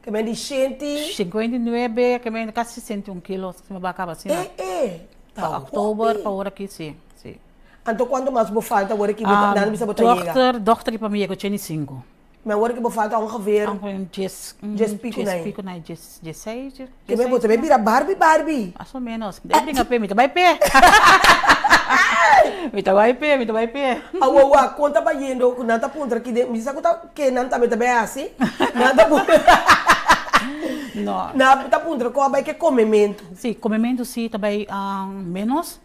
Ke men di shenti. 59, ke men kasi 61 kilo, si mi baha kaba asina. E e, ta Pa oktober, pa awor aki, sí. Sí. Anto kuantu mas bo falta awor ki bo ta, nan bisa bo ta yega? Dokter, dokter ki pa mi yega 85. Ma awor ki bo falta ongeveer? Ongeveer djes, djes piku na ei. Djes piku na ei, djes, djesseis, djesseis. Ke men bo ta bay bira Barbie, Barbie. Mas o menos. Mi ta bay bringa p'e, mi ta bay p'e. Mi ta bay p'e, mi ta bay p'e. Awo wak, kon ta bayendo ku nan ta puntra ki den, mi sa ku ta ke nan tambe ta bay hasi, nan ta puntra, No. Nan ta puntra kon a bay ke komementu. Si, komementu si ta bay menos.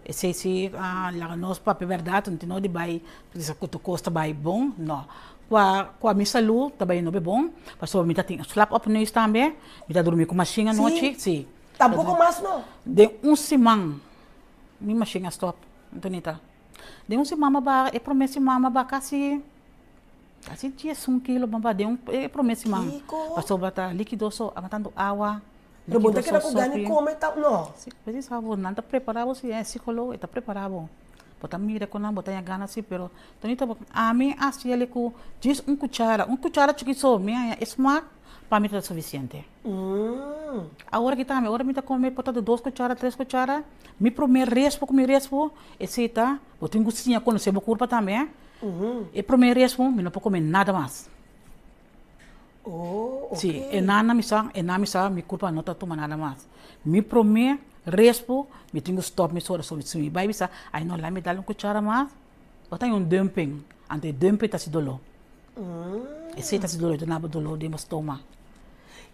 Esei si laga nos papia bèrdat, no tin no di bai bisa ku tur kos ta bai bon, no. Kua kua mi salú ta bai no be bon, pasobra mi ta tin slaapapneus tambe, mi ta durmi ku mashin anochi, si. Tampoko mas no? Den un siman mi mashin a stòp, Antonita. Den un siman mi a baha, e promé siman mi a baha kasi kasi diesun kilo mi a baha den un e promé siman. Kiko? Pasobra ta likido so, a tantu awa. Pero bo ta keda ku gana di kome ta no. Si, pues sa bo nan ta prepara bo si e psicologo e ta prepara bo. Bo ta mira ku nan bo ta haña gana si pero Tonito bo ami hasi el ku djis un kuchara, un kuchara chikit so mi haña e smak pa mi ta sufisiente. Awor aki tambe ora mi ta kome por ta di dos kuchara tres kuchara mi prome respo ku mi respo esei ta bo tin ku siña konosé bo kurpa tambe e prome respo mi no por kome nada mas. Oh, ok. Sí, e nana mi sa, e na mi sa, mi kurpa no ta tuma nada mas. Mi promé respo, mi tin ku stòp mi sora, so si mi bai bisa, ai no, laat mi dal un kuchara mas, bo ta haña un dumping, anto e dumping ta hasi doló. Esei ta hasi doló, e ta duna bo doló den bo stoma.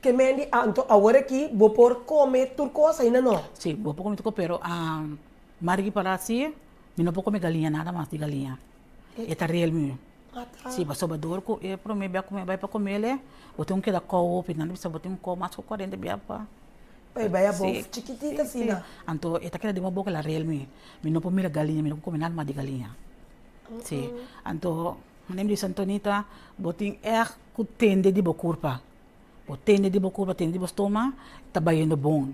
Ke men di anto awor aki bo por kome tur kos ainda no? Sí, bo por kome tur kos, pero margi para si, mi no por kome galiña nada mas di galiña. E ta rel mi. Si, pasobra dor ku e promé bia ku mi a bai pa komele, bo tin ku keda kou hopi. Nan ta bisa bo tin ku kou mas ku kuarenta bia pa. Pa e bai abou chikitito asina. Anto e ta keda den bo boka la rel mi. Mi no por mira galiña, mi no por kome nada mas di galiña. Si, anto mi bisa Antonita, bo tin ègt ku tende di bo kurpa. Bo tende di bo kurpa, tende di bo stoma, ta bayendo bon.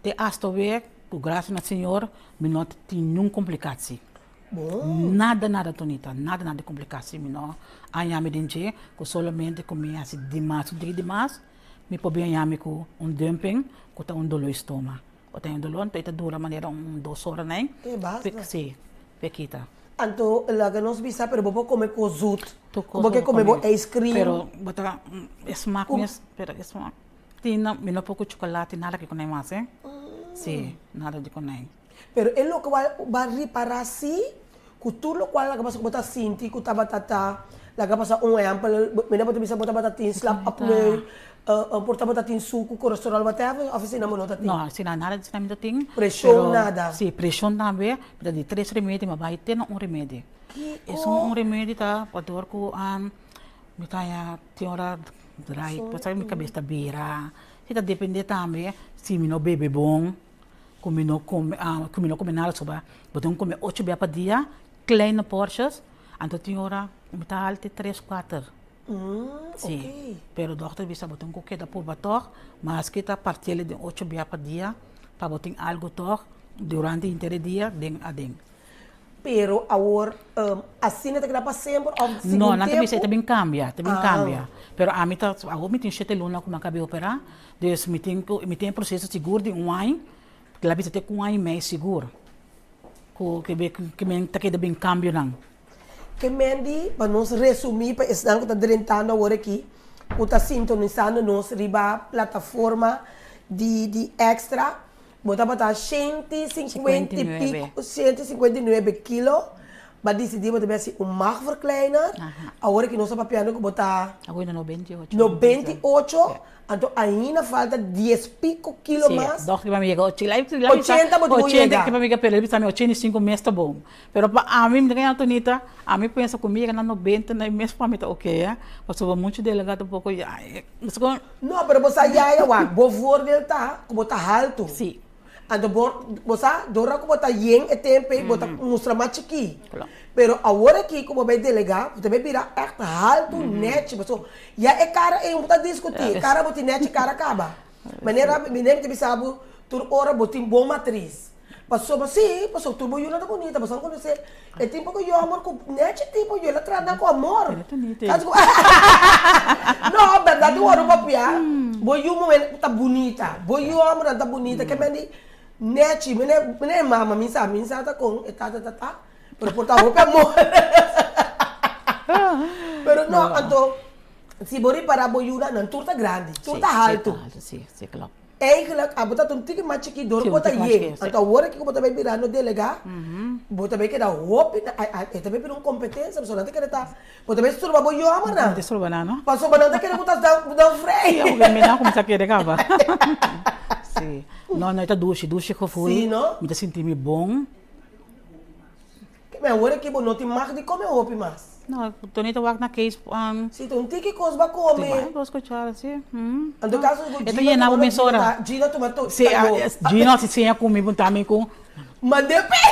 Te asta awe, ku grasia na Señor, mi no tin niun komplikasi. Nada nada Tonita, nada nada di komplikasi mi no a haña mi den dje, ku solamente ku mi hasi dimas, un tiki dimas, mi por bin haña mi ku un dumping ku ta un doló di stoma. Bo ta haña un doló, anto e ta dura manera un dos ora nai, si, p'e kita. Anto laga nos bisa, pero bo por kome kos zut, ku bo ke kome bo ice cream. Pero bo ta, e smak mes, pero e smak, tin mi no por ku chocolate, nada ke konai mas, eh, si, nada di konai. Pero e loke bo a ripará sí, ku tur lokual laga pasa ku bo ta sinti ku tabata ta laga pasa un ehèmpel, mira bo ta bisa bo tabata tin slaapapneu, por tabata tin suku, kolesteròl, whatever, òf asina bo no ta tin? No, asina nada asina mi no tin. Preshon nada? Sí, preshon tambe, mi ta di tres remedi, mi a bai te na un remedi. Kiko? Esun un remedi ta pasobra ku mi ta haña tin ora drai, mi kabes ta bira, si ta depende tambe si mi no bebe bon. Ku mi no kome ku mi no kome nada soba bo tin ku kome ocho bia pa dia kleine porties anto tin ora mi ta haal te tres kuater si pero dokter bisa bo tin ku keda purba tog maske ta partiel den ocho bia pa dia pa bo tin algo tog durante henter e dia den aden. Pero awor asina ta keda pa semper of segun No, nan ta bisa tempu? e ta bin cambia, ta bin cambia. Pero ami ta, awor mi tin shete luna cu mi a cabe opera, dus mi tin cu, mi tin e proceso sigur di un aña, la bisa te cu un aña y mei sigur, cu cu men ta keda bin cambionan. Ke men di, pa nos resumi pa esnan cu ta drentando awor aki, cu ta sintonisando nos riba plataforma di di Extra, Bo tabata 150 y pico, 159 kilo, bo a dicidi bo ta bay haci un maagverkleiner, awor aki nos ta papiando cu bo ta Awor na 98. 98, anto ainda falta dies pico kilo mas. Si, dokter pa mi yega 80 bo tin cu yega. 80 pa mi yega, pero el bisa mi 85 mes ta bon. Pero pa ami, mi ta kaya Antonita, ami pensa cu mi yega na 90 na e mes pa mi ta ok, pasobra mucho delegado tampoco ya. No, pero bo sa yaya wak, bo voordeel ta ku bo ta haltu. Sí. Anto bo, bo sa, dora ku bo ta yen e tempu ei, bo ta mustra mas chikí. Pero awor aki ku bo bai delegá, bo ta bai bira ègt haltu, nèchi. Pasobra ya e kara ei bo ta diskutí, e kara bo tin nèchi kara kaba. Manera mi nèchi ta bisa bo, tur ora bo tin bon matris. Pasobra si, pasobra tur bo yunan ta bunita, boso a konosé e tipo ku yòmber ku nèchi tipo yu, el a trata nan ku amor. Kasi ku No, bèrdat di wòrdu papia, bo yu muhé ta bunita, bo yu hòmbernan ta bunita, ke men di nèchi, mi ne e mama mi sa, mi sa ta kon e tata ta ta, pero por ta hopi amor. Pero no, anto si bo ripará bo yunan, nan tur ta grandi, tur ta haltu. Si, si, klòp. Eigenlijk abo ta un tiki mas chikí dor ku bo ta yen. Anto awor aki ku bo ta bai birando delegá, bo ta bai keda hopi, e ta bai bira un kompetensia, pasobra nan ta kere ta, bo ta bai stroba bo yòmernan. Bo ta stroba nan, no? Pasobra nan ta kere ku ta dan vrij. Sí, porque mi nan kuminsá kere kaba. Sí. No, no, e ta dushi, dushi gevoel. Sí, no? Mi ta sinti mi bon. Ke men awor aki bo no tin mag di kome hopi mas. No, Tony ta wak na Kees. Si ta un tiki kos bo a kome. Ti bai dos kuchara si. En todo caso ku E ta yena bo mesora. Gina tuma to. Si, Gina si siña ku mi punta mi ku. Mande pe.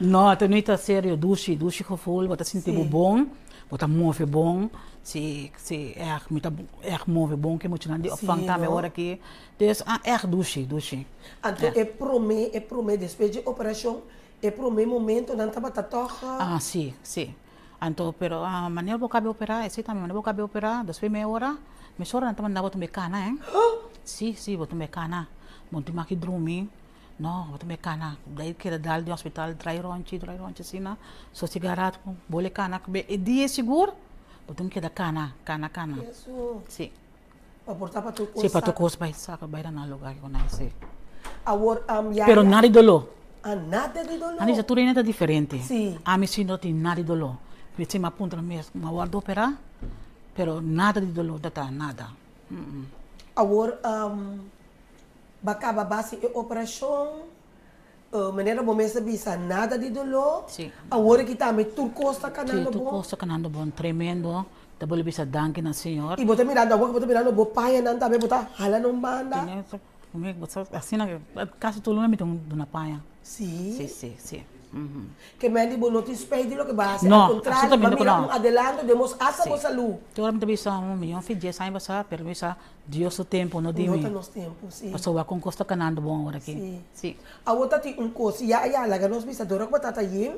No, Tony ta serio dushi, dushi gevoel, bo ta sinti bo bon, bo ta move bon. Si, si, ègt mi ta ègt move bon ku e muchanan di opvang tambe awor aki. Dus a ègt dushi, dushi. Anto e promé, e promé, despues dje operashon, e promé momentonan tabata tòg. Ah, sí, sí. Anto, pero manera bo kabe operá, esei tambe, manera bo kabe operá, despues meia ora, mesora nan ta manda bo tumbe kana, eh. Sí, sí, bo tumbe kana. Bo no tin mas ki drumi. No, bo tumbe kana. Dai keda dal den hospital, drai ròntji, drai ròntji asina, sosegá rato, bole kana. E dia sigur, bo tin keda kana, kana, kana. Sí. Pa por ta pa tur kos Sí, pa tur kos bai saka bai na nan lugar ku nan sí. Awor am yaya. Pero nada di doló. Ah, nada di doló. Nan bisa tur hende ta diferente. Sí. Ami sí no tin nada di doló. Mi si mi a puntra mi mes, mi a wòrdu operá? Pero nada di doló ta ta, nada. Awor am, ba kaba basi e operashon. Manera bo mes a bisa, nada di doló. Sí. Awor aki tambe tur kos ta kanando Sí, tur bon. kos ta kanando bon. Tremendo. Ta bolbe bisa danki na Señor. I bo ta mirando, awor ku bo ta mirando bo pañanan tambe bo ta hala na un banda. Asina kasi tur luna mi ta duna paña. Sí. Sí, sí, sí. Ke men di bo no tin spijt di loke bo a hasi. No, Al kontrario, bo absolutamente a ku mira no. un adelanto den bos hasta Sí. bo salú. Tur ora mi ta bisa un miyon fi dies aña pasá, pero mi bisa Dios su tempu, no di No mi. ta nos tempu, sí. Pasobra wak kon kos ta kanando bon ora aki. Sí. Sí. Awor ta tin un kos, ya ya, laga nos bisa dora ku bo tata yin,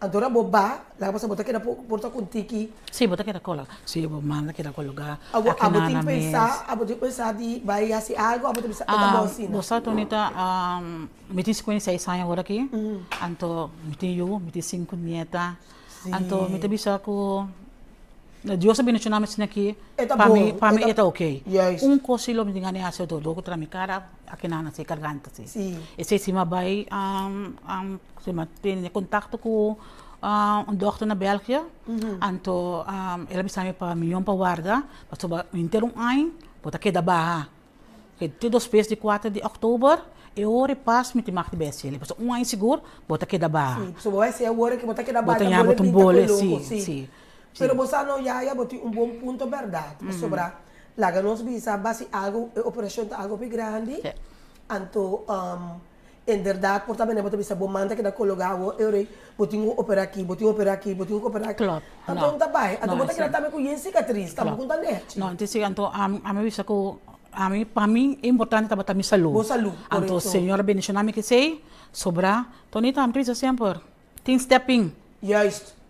anto bo ba, laga pasa bo ta keda por ta ku un tiki. Sí, bo ta keda kola. Sí, bo manda keda kologá Awor aki abo na tin na mes. pensa, abo tin pensa di bai hasi algu, abo ta bisa e ta bon asina. Bo sa Tonita, mi tin 56 aña awor aki, anto mi tin yu, mi tin sinku nieta, anto mi ta bisa ku Dios a bendiciona mi asina aki, E ta pa mi bon, pa e mi ta e ta ok. Juist. Un kos si lo mi tin gana di hasi otro dor ku tra mi kara aki nan asi garganta si. Sí. Esei si mi a bai si mi a tene kontakto ku un dòkter na België, anto el a bisa mi pa mion pa warda pasobra henter un aña bo ta keda baha. Ke te despues di kuater di òktober e ora e pas mi tin mag di bai hasiel. Pasobra un aña sigur bo ta keda baha. Sí, pasobra bo bai hasi awor ke bo ta keda Bo baha ta ta ña bole bo ta un pinta bole, ku loko, sí, sí. sí, Pero sí. bo sa no yaya bo tin un bon punto bèrdat, pasobra laga nos bisa basi algu e operashon ta algu hopi grandi, Sí. anto Inderdaad, por ta manera bo ta bisa bo man ta keda kologa awor, e ora ei bo tin ku opera aki, bo tin ku opera aki, bo tin ku opera aki. Klopt, Anto no. no ta bai. Anto No, bo ta keda esei. tambe ku yen sikatris, tampoco Klopt. no ta nechi. No, anto si anto ami ami a bisa ku ami pa mi e importante tabata mi salú. Bo salú, Anto korekto. Señor a bendiciona mi ku esei, sobra Tonita ami ta bisa semper, tin step in. Juist.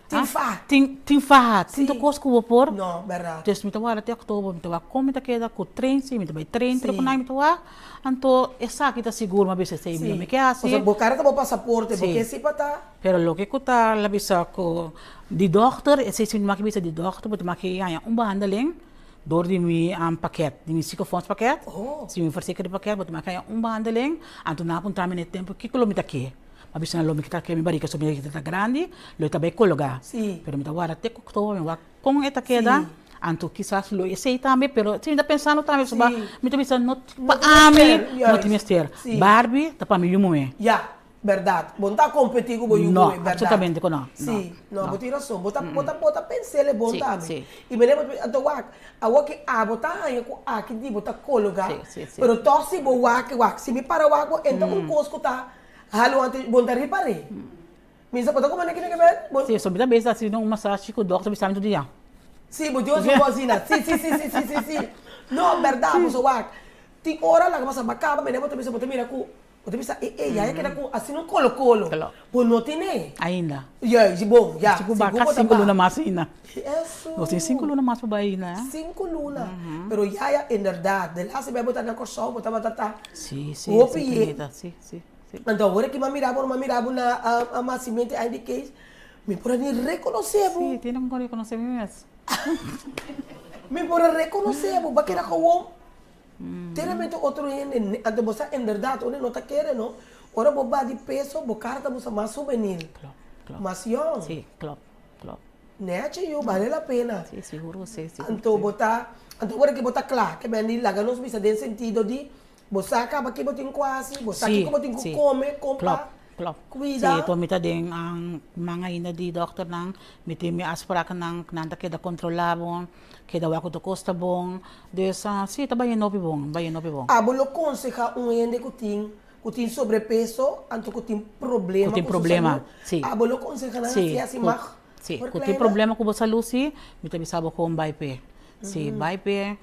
Tin faha. Tin, tin faha. Tin tur Sí. kos ku bo por. No, bèrdat. Dus mi ta warda te òktober, mi ta wak kon mi ta keda ku tren, si mi ta bai tren, Sí. ku nan mi ta wak. Anto esaki ta sigur, mi a bisa esei, mi no Sí. mi ke hasi. Pasobra bo kara ta bo pasaporte, bo Sí. ke si pa ta. Pero loke ku ta la bisa ku di dòkter, esei si mi ta make bisa di dòkter, bo ta make haña un behandeling dor di mi pakèt, di mi ziekenfondspakket. Oh. Si mi verzekeringpakket, bo ta make haña un behandeling, anto nan a puntra mi na e tempu kiko lo mi ta ke. Ma bisa nan lo mi kita ke mi barika so mi barika ta grandi, lo e ta bai kologa. Sí. Pero mi ta warda te ku oktober mi wak kon e ta keda, Sí. anto kisas lo esei tambe, pero si mi ta pensando tambe Sí. pasobra mi ta bisa no No pa tin ami mester, no tin juist. mester. Sí. Barbie ta pa mi yu muhé. Ya, bèrdat. Bo no ta kompetí ku bo yu No, muhé, bèrdat. absolutamente ku no, no, Sí, no, no. bo tin rason. Bo ta bo ta bo ta pens'el e bon Sí, tambe. sí. I manera bo ta anto wak, awor ke abo ta haña ku aki di bo ta kologa, Sí, sí, sí. pero tòg si bo wak wak, si mi para wak bo e ta un kos ku ta Halo antes bon ta ripar'é. Mi sa bo ta kuma neki neki ben? Bon. Si, so mi ta bes ta haciendo un masashi cu dokter bisami tur dia. Si, bo Dios bo asina. Si, si, si, si, si, si, si. No, berdad, bo so wak. Tin ora laga pasa bo caba mene bo ta bisa bo ta mira cu bo ta bisa e e ya ya keda cu asina un colo colo. Bo no tine. Ainda. Juist, bon, ya. Sigur ba casi cinco luna mas ainda. Eso. Nos tin cinco luna mas pa bai ainda, eh. Cinco luna. Pero ya ya inderdaad, de laatste bes bo ta na Corsou bo tabata ta. Si, si, Hopi si, ye. Tonita, si, si. Anto awor aki mi a mira bo, mi a mira bo na Masimenti ID Case, mi por a ni rekonosé bo. Sí, tiene ku rekonosé mi mes. Mi por a rekonosé bo, bo a keda gewoon teramente otro hende. Anto bo sa inderdat, unda no ta kere no, ora bo ba di peso, bo kara ta busa mas hubenil, Klop, klop. mas yòn. Sí, klop, klop. Nechi yu, bale la pena. Sí, sigur, sí, sigur. Anto bo ta, anto ora ki bo ta kla, ke men di laga nos bisa den sentido di Bo sa kaba ki bo tin ku hasi, bo sa kiko bo tin ku kome, kon pa kuida. Sí, to mi ta den man ainda di dòkternan, mi tin mi afspraknan, nan ta keda kontrolá bo, keda wak ku tur kos ta bon. Dus, sí, ta bai hopi bon, bai hopi bon. Abo lo konsehá un hende ku tin ku tin sobrepeso anto ku tin problema ku ku su salú? Sí. Abo lo konsehá nan hasi hasi mag Sí, ku tin problema ku bo salú sí, mi ta bisa bo kon bai p'e. Sí, bai p'e.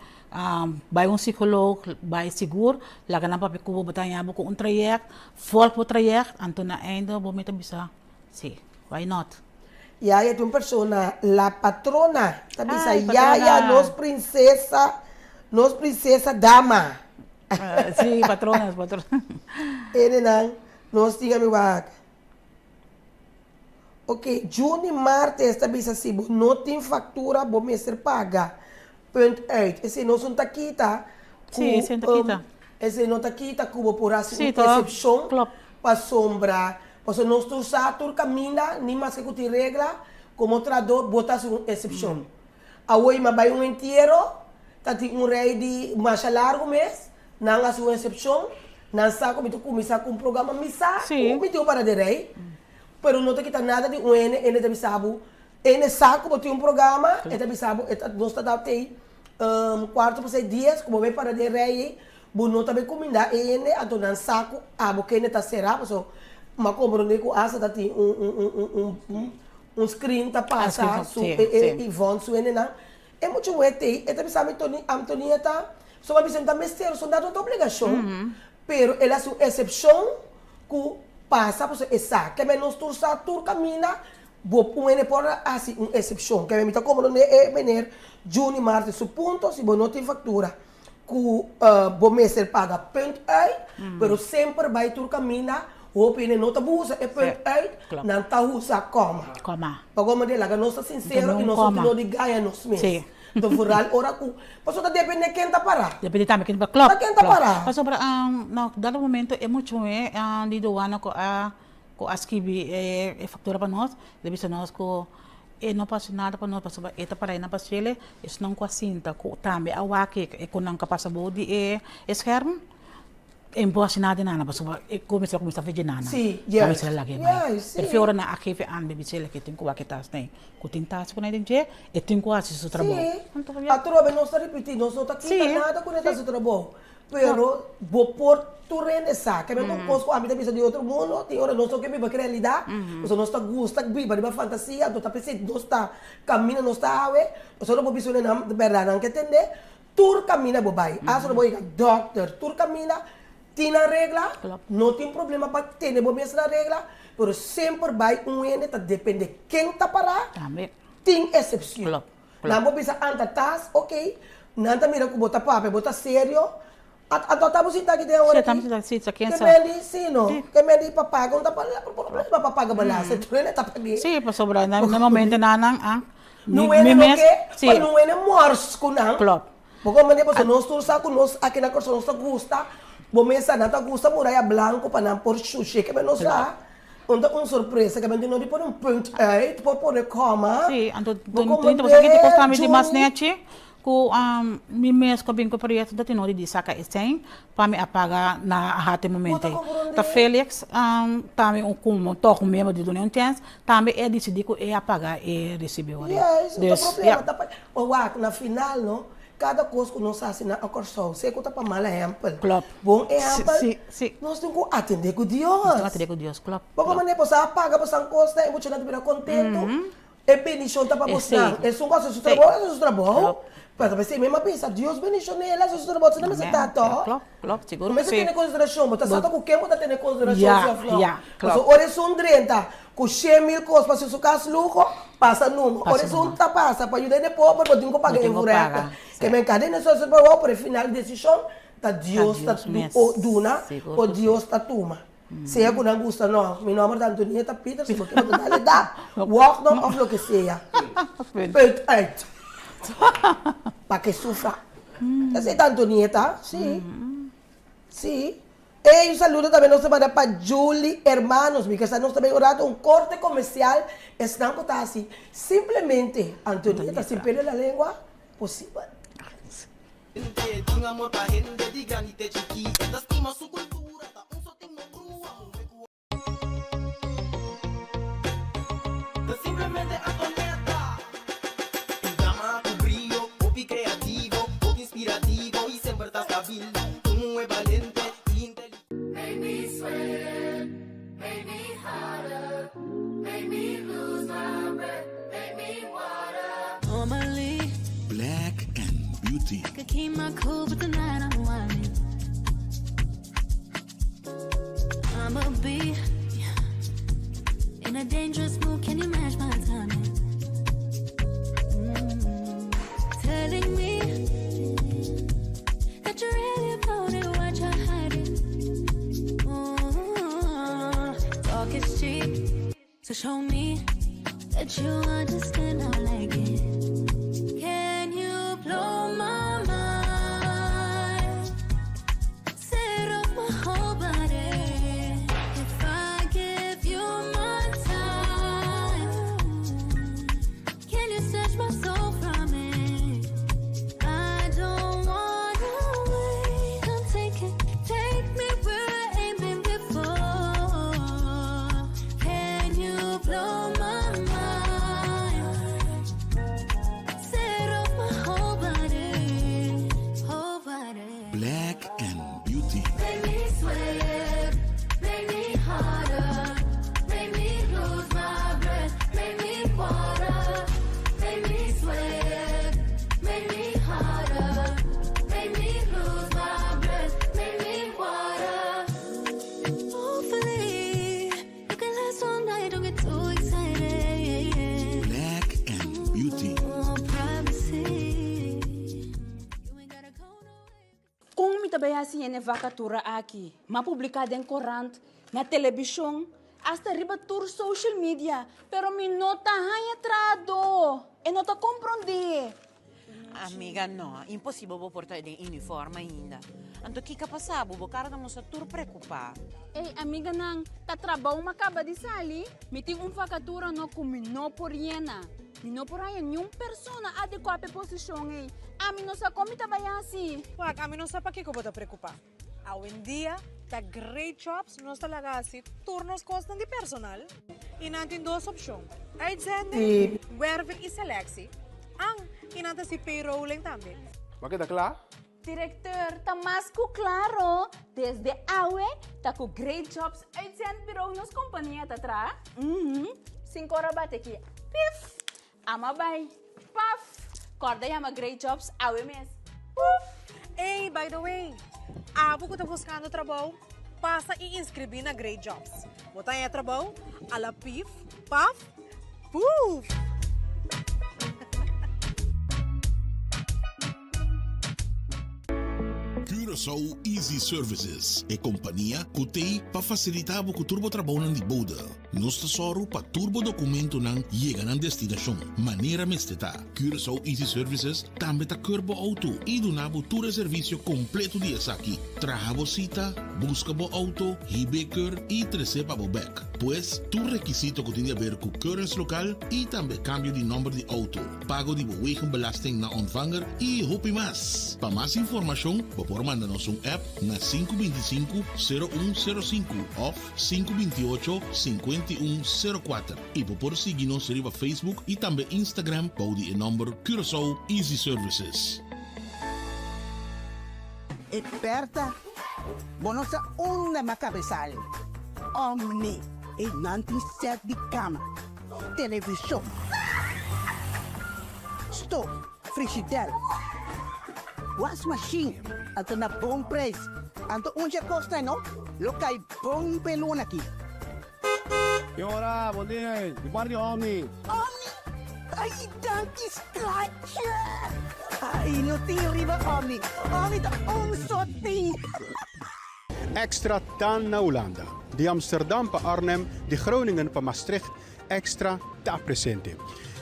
Bai un psicoloog, bai sigur, laga nan papia ku bo, bo ta haña bo ku un trayect, volg bo trayect, anto na einde bo mester bisa, si, why not? Yaya ta un persona, la patrona ta bisa Yaya nos princesa, nos princesa dama. Si, patrona, patrona. Enenan, nos tin ami wak. Ok, Juni Martes ta bisa si bo no tin factura bo mester paga. Punt uit. Esei no sun ta kita ku Sí, esei no ta kita. Esei no ta kita ku bo por hasi Sí, un toch. excepcion Klopt. pasobra pasobra nos tur sa tur kaminda ni maske ku tin regla komo trahador bo ta hasi un excepcion. Awor mi a bai un entiero ta tin un rei di masha largu mes nan hasi un excepcion. Nan sa ku mi ta kuminsá ku un programa, mi sa ku mi tin un para den rei, pero no ta kita nada di un hende, hende ta bisa bo, hende sa ku bo tin un programa, e ta bisa bo, e ta, nos ta dal tei kuarto pasai dies ku bo bai para den rei ei, bo no ta bai kumindá e hende, anto nan sa ku abo kende ta será, pasobra mi a komprondé ku asta ta tin un un un un un un screen ta pasa su e e Ivonne su hendenan. E mucha muhé t'ei, e ta bisa mi Tony, Antonieta, so mi a bisa mi ta mester, so dat no ta obligashon, pero el a hasi un esepshon ku pasa pasobra e sa. Keme nos tur sa tur kaminda bo un hende por a hasi un esepshon. Keme mi ta komprondé e meneer Juni Martes su punto, si bo no tin faktura ku bo mester paga punt uit, pero semper bai tur kaminda, hopi hende no ta usa e punt uit, nan ta usa kòma. Pa kòma di laga nos ta sinsero i nos no tin no di gaña nos mes. Enton vooral ora ku, pasobra ta depende ken ta pará. Depende tambe ken ta pará, Ta ken ta pará. Pasobra na dado momento e mucha muhé di douane ku a ku a skibi e faktura pa nos, el a bisa nos ku e no por hasi nada pa nos pasobra e ta para na pasele, esnan ku a sinta ku tambe a wak e ku nan ka pasa bou di e scherm, e no por hasi nada di nada pasobra e ku mester a kuminsá fechi nana. Nan mester a laga e bai. Pero fe ora nan a gefe an be bisele ke tin ku wak e tas nei, ku tin tas ku nan den dje, e tin ku hasi su trabou. Sí, atrobe nos ta ripití, nos no ta kita nada ku nan ta hasi su trabou. Pero bo por tur hende sa. Ke men un kos ku ami ta bisa di otro mundo, tin ora nos no ke biba ku realidat, pasobra nos ta gusta biba riba fantasia, anto ta p'esei nos ta kaminda nos ta awe, pasobra bo bisa un nan di bèrdat nan ke tende, tur kaminda bo bai, asta ora bo yega dòkter, tur kaminda tin nan regla, no tin problema pa tene bo mes nan regla, pero semper bai un hende ta depende ken ta pará, tin esepshon. Nan por bisa anta tas, ok, nan ta mira ku bo ta papia, bo ta serio, anto ata bo sinta aki den awor aki? Ke men di si no, ke men di pa paga un ta paga, pero por problema pa paga balase, tur hende ta pag'é. Sí, pasobra na momento nan nan a, mi mes, sí. Pa no hende mors ku nan. Klopt. Bo komprende? Pasobra nos tur sa ku nos aki na Kòrsou nos ta gusta, bo mes sa nan ta gusta muraya blanku pa nan por shush'é, ke men no sa. Un ta un sorpresa ke men di no di pone un punt uit, por pone kòma. Sí, anto Trinta bo sa kiko kosta mi di mas nechi ku mi mes ku a bin ku e proyekto ta tin ora di saka e sèn pa mi a paga na hati momento ei. Ta Felix tambe un komo tòg un miembro di duna un chèns tambe e a disidí ku e a paga e resibo ora ei. Yes, no ta problema ta pa wak na final no Kada kos ku nos hasi na Kòrsou, sea ku ta pa mal ehèmpel, bon ehèmpel, nos tin ku atendé ku Dios. Poko manera bo sa paga bo san kosnan, e muchanan ta bira kontentu, e bendishon ta pa bosnan. Esun ku hasi su trabou, el hasi su trabou. Pero ta p'esei mi a bisa, Dios bendishon'é, el hasi su trabou, asina mester ta tò. Bo mester tene konsiderashon, bo ta sa ta ku ken bo ta tene konsiderashon si òf nò. Pasobra ora esun drenta ku shen mil kos pa hasi su kas luho, pasa numa. Ora esun ta pasa pa yuda hende pober, bo tin ku paga e invurekta. Ke men kada hende su hasi trabou, pero e final desishon ta Dios ta duna o Dios ta tuma. Sea ku nan gusta o nò. Mi nòmber ta Antonieta Pieters, si bo ke bo ta dal e da, wòk no òf loke sea. Punt uit. Pa ke sufra. Esei ta Antonieta, si. Si. Ey, un saludo tambe nos ta manda pa Julie Hermanos. Mi ke sa nos ta bay un rato un corte comercial. Esnan ku ta hasi simplemente Antonieta sin pelo en la lengua, posibel. Tin amor pa hende di grandi te chikí. E ta stima su kultura, ta un so tin no brua. Muhé ku. Ta simplemente Antonieta. Un dama ku brio, hopi kreativo, hopi inspirativo i semper ta stabil. Un muhé balente i inteligente. Make me sweat, make me hotter, make me lose my breath, make me water. Normally, Black and Beauty. I could keep my cool, but tonight I'm whining. I'ma be in a dangerous mood. Can you match my timing? Telling me that you're really about it, what you're hiding. Ooh, talk is cheap, so show me that you understand. I like it. Can you blow my mind? Set off my whole body. If I give you my time, can you snatch my soul from it? I don't wanna wait. Come take it, take me where. sweat, make me hotter, make me lose my breath, make me water. Hopefully, you can last all night, don't get too excited. Black and Beauty. Oh, privacy. You ain't gotta go nowhere. Kon mi ta bai hasi hende vakatura aki? M'a publiká den korant, na telebishon, asta riba tur social media, pero mi no ta haña trahadó. E no ta komprondé. Amiga, no, imposibel bo por ta den uniform ainda. Anto kiko a pasa bo? Bo kara ta mustra tur preokupá. Ey, amiganan, ta trabou m'a kaba di sali. Mi tin un vakatura no ku mi no por yena. Mi no por haña niun persona adekuá pa e posishon ei. Ami no sa kon mi ta bai hasi. Wak, ami no sa pakiko bo ta preokupá. Awendia ta Great Jobs nos ta laga hasi tur nos kosnan di personal i nan tin dos opshon, uitzending, werving i selectie, an i nan ta hasi payrolling tambe. Bo a keda kla? Directeur, ta mas ku klaro, desde awe ta ku Great Jobs Uitzendbureau nos kompania ta traha. Uhum, sin kora bate ki, pif! Ama bai, paf! Kòrda yama Great Jobs awe mes, puf! Ey, by the way, abo ku ta buskando trabou, pasa i inskribí na Great Jobs. Bo ta haña trabou a la pif, paf, puf! Curaçao Easy Services, e kompania ku t'ei pa fasilitá bo ku tur bo trabounan di bouda. Nos ta sòru pa tur bo dokumentonan yega nan destinashon manera mester ta. Curaçao Easy Services tambe ta keur bo outo i duna bo tur e servisio kompleto di esaki, traha bo sita, buska bo outo, hib'é keur i tres'é pa bo bèk. Pues, tur rekisito ku tin di aber ku keuringslokaal i tambe kambio di nòmber di outo. pago di bo wegenbelasting na ontvanger y hopi mas. Pa mas informacion bo por manda nos un app na 525 0105 of 528 5104 y bo por sigui nos riba Facebook y tambe Instagram bou di e nomber Curaçao Easy Services. E Bertha, bo no sa unda m'a cabesal. Omni, e nan tin set di cama. Televishon, stof, frishider, wasmashin, anto na bon preis. Anto un dje kosnan no lo kai bon p'e luna aki. Ki ora, bon dia, di parti Omni. Omni? Ai, danki schatje! Ai, no tin riba Omni. Omni ta un so tin. Extra ta na Hulanda. Di Amsterdam pa Arnhem, di Groningen pa Maastricht, Extra ta presente.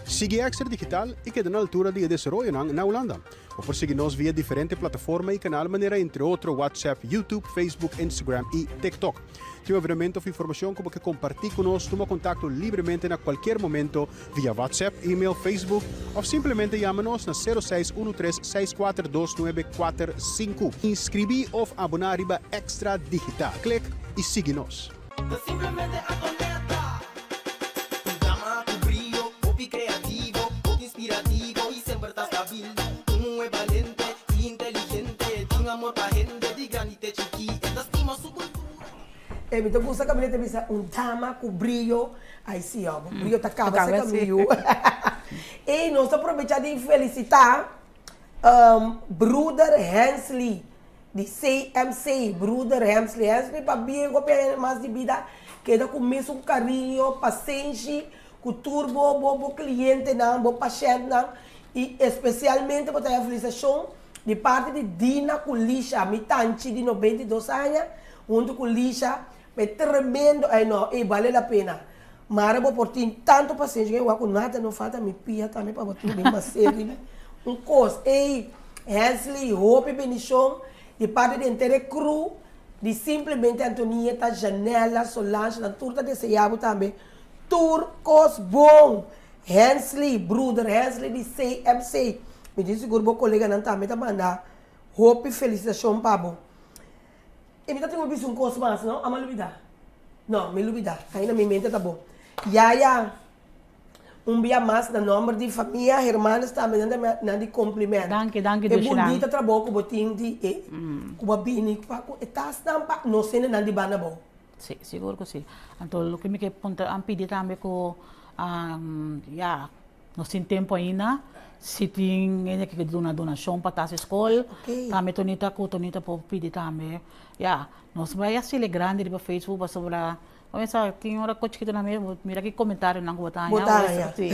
Sigui Extra Digital i keda na altura di e desaroyonan na Hulanda. Bo por sigui nos via diferente plataforma i kanal manera entre otro WhatsApp, YouTube, Facebook, Instagram i TikTok. Tin un evenemento of informashon ku bo ke kompartí ku nos, tuma kontakto libremente na kualkier momento via WhatsApp, email, Facebook of simplemente yama nos na 0613 642945. Inskribí of aboná riba Extra Digital. Klik i sigui nos. Ta simplemente Antonetta. Un dama ku brio, hopi kreativo, hopi inspirativo i semper ta stabil. Un muhé balente i inteligente, tin amor pa hende di grandi te chikí. E ta stima su kultura. E mi ta gusta kaminda ta bisa un dama ku brio. Ai si oh, bo brio ta kaba se kamiyu. Ey nos ta probecha di felicita Bruder Hensley di CMC, Bruder Hensley. Hensley pabia ku pia mas di bida keda ku mesun kariño, pasenshi ku tur bo bo bo klientenan, bo pashèntnan i espesialmente bo ta haña felisashon di parti di Dina ku Lisha, mi tanchi di 92 aña huntu ku Lisha E tremendo ay no ey bale la pena mara bo por tin tanto pasenshi ke wak ku nada no falta mi pia tambe pa bo tin bin masé riba un kos ey Hensley hopi bendishon di parti di henter e crew di simplemente Antonieta Janella Solange nan tur ta desea bo tambe tur kos bon Hensley bruder Hensley di CMC mi tin sigur bo koleganan tambe ta manda hopi felisitashon pa bo. E mi ta tin ku bisa un kos mas, no? Amo a lubidá. No, mi lubidá. Ainda mi mente ta bon. Yaya, un bia mas na nòmber di famia Hermanes tambe nan ta nan di kompliment. Danki, danki E Dushinan. bunita trabou ku bo tin di e ku bo a bini pa ku e tasnan pa nos hendenan di banda abou. Si, sigur ku si. Anto loke mi ke puntra, a pidi tambe ku ya. Nos tin tempu ainda. Si tin hende ke duna donashon pa tas e skol, tambe Tonita ku Tonita por pidi tambe. Ya, nos bai hasiel grandi riba Facebook pasobra bo mester sa tin ora ku chikito nan mes bo mira ki komentarionan ku bo ta Bo ta haña. Si.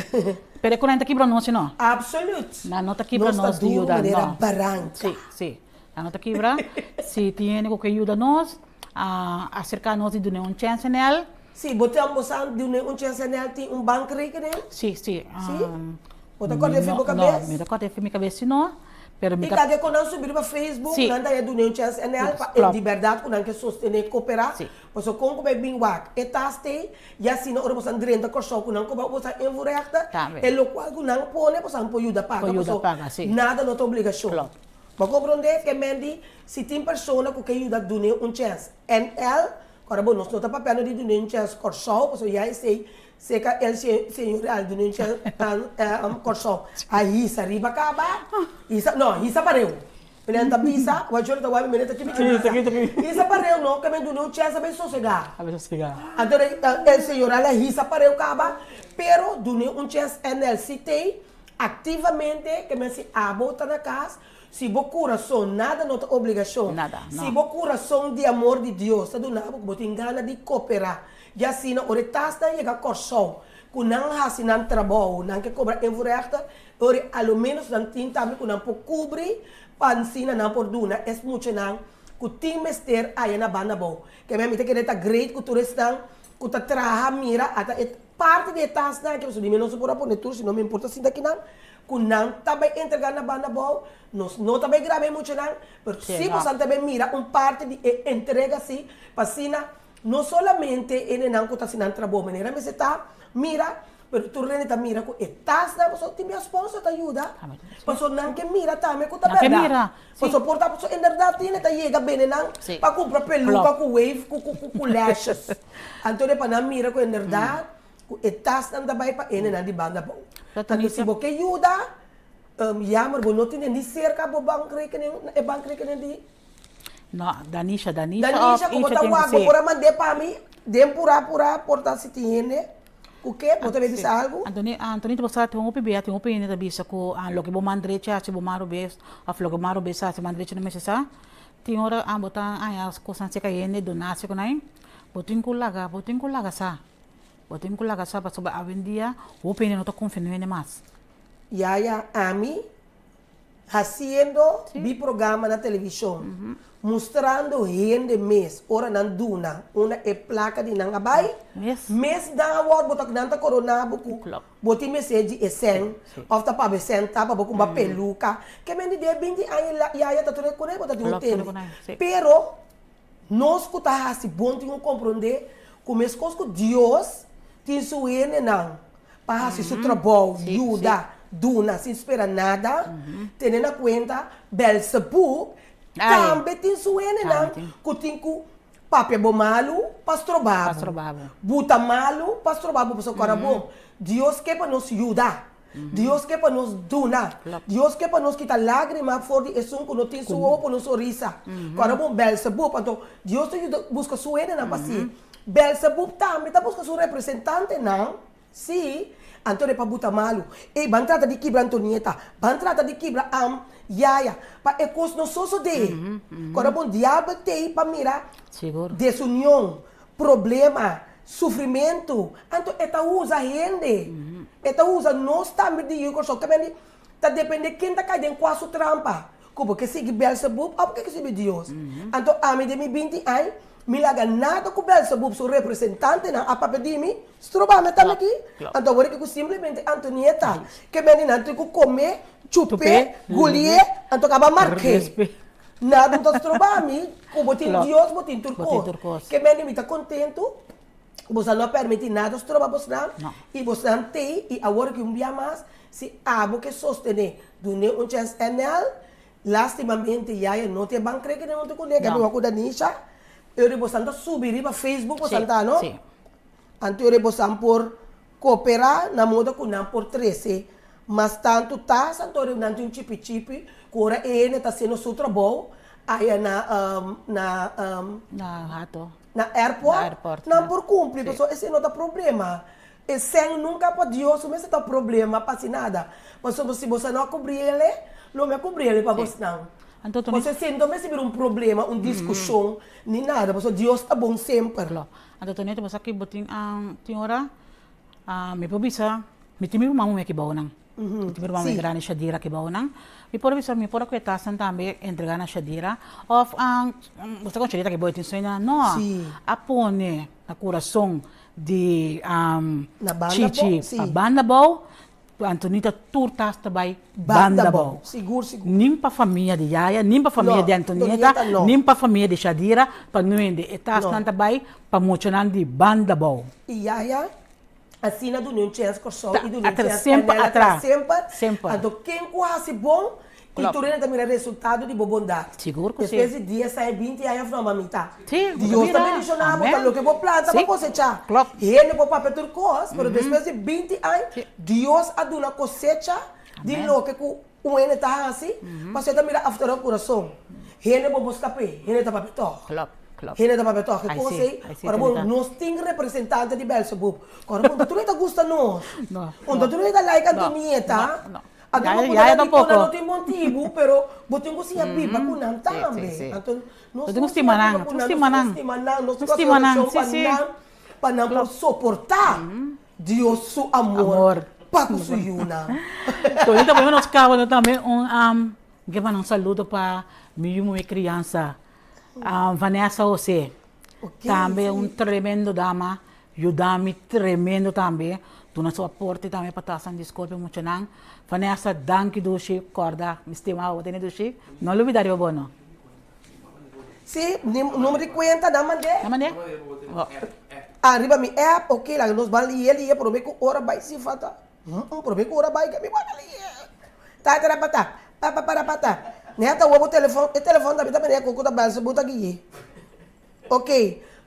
Pero e ku nan ta kibra nos si no. Absolut. Nan no ta kibra Nos ta nos di duru yuda, manera no. baranka. Si, si. Nan no ta kibra. Si tin hende ku ke yuda nos, aserka nos di duna un chèns NL. Si, bo ta bo sa duna un chèns NL tin un bankrekening? Si, si. Si? Bo ta kòrda efi bo kabes? No, mi ta kòrda efi mi kabes si no, pero mi I ta. kage ku nan subi riba Facebook, Si. nan ta ya duna un chèns NL pa e di bèrdat ku nan ke sostené, koperá. Si. Pasobra kon ku bai bin wak e tas tei, ya asina ora boso a drenta Kòrsou ku nan ku bai boso a invoerrechten, Tambe. e lokual ku nan pone boso a por yuda paga, Por yuda pasobra paga, si. nada no ta obligashon. Klopt. Bo komprondé ke men di si tin persona ku ke yuda dun'é un chèns. NL, Ora bo nos no ta papiando di dun'é un chèns Kòrsou, pasobra ya esei seka el señor Real dun'é un chèns Kòrsou a hisa riba kaba, hisa, no, hisa pareu. Menen ta bisa, wak Jori ta wak mi menen ta kibi kibi bisa. Hisa pareu no, ke men dun'é un chèns a bai sosegá. Anto el señor Real a hisa pareu kaba, pero dun'é un chèns NL si t'ei Activamente ke men si abo ta na cas, si bo curason, nada no ta obligacion, Nada, no. si bo curason di amor di Dios ta duna bo cu bo tin gana di coopera, ya asina ora e tasnan yega Corsou, cu nan haci nan trabou, nan ke cobra invoerrechten, ora a lo menos nan tin tambe cu nan por cubri pa asina nan por duna es muchanan cu tin mester aya na banda abou. Ke men mi ta kere ta great cu tur esnan cu ta traha mira ata e Parti di e tasnan aki, pasobra di mi no por a pone tur, sino mi por ta sinta akinan, ku nan ta bai entregá na banda abou, nos no ta bai graba e muchanan, pero sí boso ta bai mira un parti di e entrega sí, pa asina no solamente e nenan ku ta hasi nan trabou manera mester ta mira, pero tur hende ta mira ku e tasnan, pasobra tin bia sponsor ta yuda, pasobra nan ke mira tambe ku ta bèrdat. Pasobra por ta pasobra inderdat tin hende ta yega bende nan pa kumpra peluka ku wave ku ku lashes. Anto de pa nan mira ku inderdat ku e tasnan ta bai pa hendenan di banda abou. Anto si bo ke yuda, jammer bo no tene ni serka bo bankrekening, e bankrekening di. No, Danisha, Danisha of Danisha ku bo Isha ta tin ku wak, bo si. por a mand'é pa mi den purá purá por ta si tin hende ku ke, bo ta bay bisa algu? Antoni, Antonito bo sa tin hopi bia, tin hopi hende ta bisa ku loke bo man drechi hasi bo man robes of loke bo man robes hasi man drechi no mester sa. Tin ora bo ta haña kosnan serka hende, donasi ku nan, bo tin ku laga, bo tin ku laga sa. Bo tin ku laga sa pasobra awendia hopi hende no ta konfia nu hende mas. Yaya, ami Haciendo bi programa na television, mustrando hende mes ora nan duna una e placa di nan a bay, mes nan a word bo ta nan ta corona bo cu bo tin mester di e cen of ta pabia cen ta pa bo cumpra peluca, ke men di den binti aña yaya ta tur e cune bo ta tin un tende, pero nos cu ta haci bon tin cu compronde cu mescos cu Dios tin su hendenan pa hasi su trabou, yuda, duna sin spera nada, tene na kuenta Belzebub tambe tin su hendenan ku tin ku papia bo malu pa stroba bo, buta malu pa stroba bo, pasobra kòrda bon, Dios ke pa nos yuda, Dios ke pa nos duna, Dios ke pa nos kita lágrima for di esun ku no tin su wowo pone un sonrisa, kòrda bon Belzebub, anto Dios ta yuda buska su hendenan pa hasié. Belzebub tambe ta buska su representantenan, sí, anto de pa buta malu. Ey, ban trata di kibra Antonieta, ban trata di kibra am Yaya, pa e kos no sosodé. Kòrda bon, diabel t'ey pa mira desunion, problema, sufrimentu. Anto e ta usa hende, e ta usa nos tambe di yu Kòrsou. Ke men di, ta depende ken ta kai den kua su trampa. Ku bo ke sigui Belzebub òf bo ke sigui Dios? Anto ami den mi binti añ, mi laga nada ku Belzebub su representantenan a papia di mi, stroba mi tambe aki. Anto awor ke ku simplemente Antonieta ke bende nan tin ku kome, chup'é, gulié, anto kaba mark'é. Nada no ta stroba mi, ku bo tin Dios bo tin tur kos. Ke bende mi ta kontentu, boso no a permití nada stroba bosnan, i bosnan t'ei, i awor ke un bia mas, Si abo ke sostené, dun'é un chèns NL, Lastimamente Yaya no te ban kreke den huntu kuné, ke mi wak ku Danisha, eur bosan ta subi riba Facebook bosan ta no? Anto eur bosan por koperá na moda ku nan por trese mas tantu tas, anto eur nan tin un chipi chipi ku ora e hende ta hasiendo su trabou aya na na Na Hato. na airport, nan por kumpli, pasobra esei no ta problema. E sèn nunka pa Dios no mester ta un problema pa hasi nada. Pasobra si boso no a kubri el, lo mi a kubri el pa bosnan. Pasobra esei no mester bira un problema, un diskushon, ni nada. Pasobra Dios ta bon semper. Anto Tonito, bo sa ki bo tin tin ora mi por bisa, mi tin mi ruman muhé aki bou nan. Mi tin mi ruman muhé grandi Shadira aki bou nan. Mi por bisa, mi por a kue tasnan tambe entrega na Shadira. Òf bo sa kon Shadira aki bou e tin sueño? No, a pone na kurason di Chichi pa banda bou, Antonita tur tas ta bai banda bou. Nin pa famia di Yaya, nin pa famia di Antonieta, nin pa famia di Shadira, pa nuende. E tasnan ta bai pa muchanan di banda bou. I Yaya asina duna un chens Kòrsou i duna un chens NL atra semper. Anto ken ku hasi bon I tur hende ta mira resultado di bo bondat. Sigur ku si. Despues di dies aña, binti aña of no, mamita. Si, bo ta Dios ta mira. bendishoná bo, ta Amen. loke bo planta Si. bo kosechá. Klopt. Hende por papia tur kos, pero despues di binti aña, Si. Dios a duna kosecha di Amen. loke ku un hende ta hasi, pasobra e ta mira after nan kurason. Hende bo buska p'e, hende ta papia tòg. Klopt, klopt. Hende ta papia tòg. E Ai kos si, ei, ai si, ora bo Tonita. nos tin representante di Belzebub, ora bo no tur hende ta gusta nos, No, no no. tur hende ta like No, Antonieta. no, no. Anto Ya bo por ya a tampoco. di ku nan no tin motibu, pero bo tin ku siña biba ku nan Sí, sí, tambe. sí. Anto nos Bo tin ku tin ku stima siña nan, biba ku tin ku nan, nos stima tin ku nan. stima nan, nos Tin tin ku ku hasi stima nan, orashon sí, pa sí. nan, pa nan por soportá Dios su amor Amor. pa ku su yunan. Todita por nos kaba no tambe un ke manda un saludo pa mi yu muhé kriansa Vanessa José. Ok, Tambe sí. un tremendo dama Yuda mi tremendo tambe, duna su aporte tambe pa tasan di skol pa e muchanan. Vanessa, danki dushi, kòrda mi stima bo tene dushi, no lubida riba bo no. Sí, numero di kuenta nan mand'é. Nan mand'é? Oh. Ah, riba mi app, ok, laga nos ban lié lié promé ku ora bai sin falta. Promé ku ora bai ke mi wak lié. Ta ta ra pa ta, pa pa pa ra pa ta. Nèt awor bo telefòn, e telefòn tambe ta manera ku ta bèlse bo ta guié. Ok,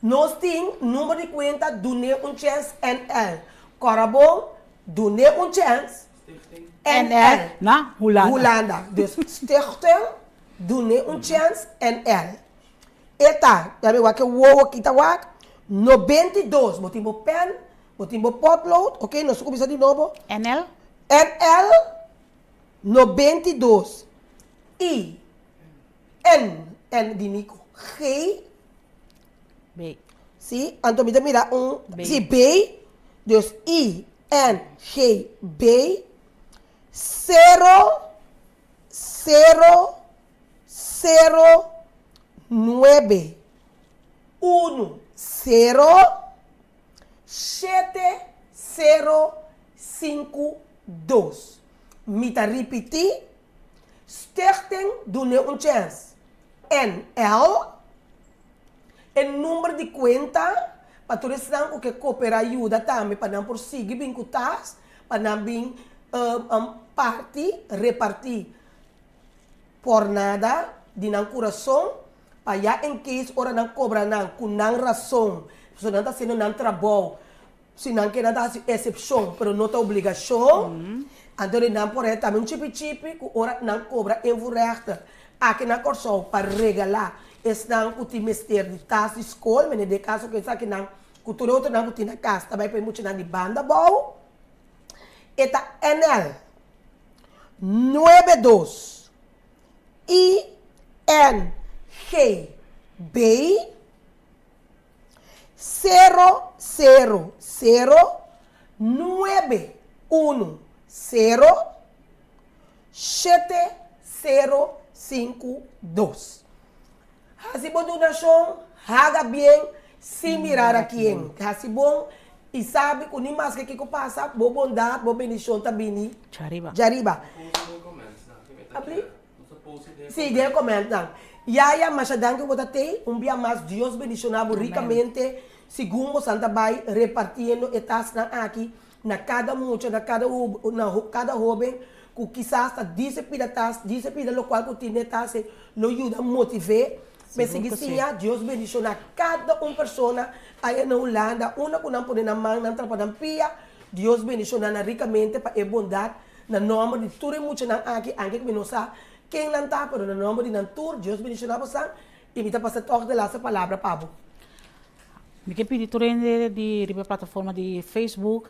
nos tin number di cuenta Dun'é un Chens NL. Cora bon, Dun'é un Chens NL. Na Hulanda. Hulanda. Dus Stichting Dun'é un Chens NL. E ta, ya mi wak e wowo ki ta wak, 92, bo tin bo pen, bo tin bo potlood, ok, nos ta cuminsa di nobo. NL? NL 92 I. N, N di Nico. G. B. Si, anto mi ta mira un. B. Si, B. Dus I, N, G, B. Sero, sero, sero, nuebe, unu, sero, shete, sero, sinku, dos. Mi ta ripití. Stichting Dun'é un Chèns, NL, E number di kuenta pa tur esnan ku ke koperá yuda tambe pa nan por sigui bin ku tas, pa nan bin parti, repartí pòrnada di nan kurason pa ya en case ora nan kobra nan ku nan rason, pasobra nan ta hasiendo nan trabou. Si nan ke nan ta hasi esepshon, pero no ta obligashon. Anto di nan por hei tambe un chipi chipi ku ora nan kobra invoerrechter aki na Kòrsou pa regalá esnan ku tin mester di tas di skol, mene den kaso ku esakinan ku tur e otronan ku tin na kas ta bai pa e muchanan di banda abou. E ta NL nuebe dos I N G B. Sero, sero, sero, nuebe, unu, sero, shete, sero, sinku, dos. Hasi bo donashon, haga bien, sin mirar a kien. Hasi bon i sabi ku ni maske kiko pasa, bo bondat, bo bendishon ta bini Djariba. djariba. Sí, den e commentnan. Yaya, masha danki ku bo ta tei. Un bia mas Dios bendiciona bo ricamente segun bo san ta bai repartiendo e tasnan aki na cada mucha, na cada na cada hoben ku kisas ta dise pida tas, dise pida locual ku tin den e tas ei lo yuda motive pa e sigui siña. Dios bendiciona cada un persona aya na Hulanda unda ku nan pone nan man, nan trapa nan pia. Dios bendiciona nan ricamente pa e bondad Na nomber di tur e muchanan aki, anke ku mi no sa ken nan ta, pero na nomber di nan tur, Dios bendishoná bosan, i mi ta pasa tòg de laste palabra pa bo. Mi ke pidi tur hende di riba e plataforma di Facebook.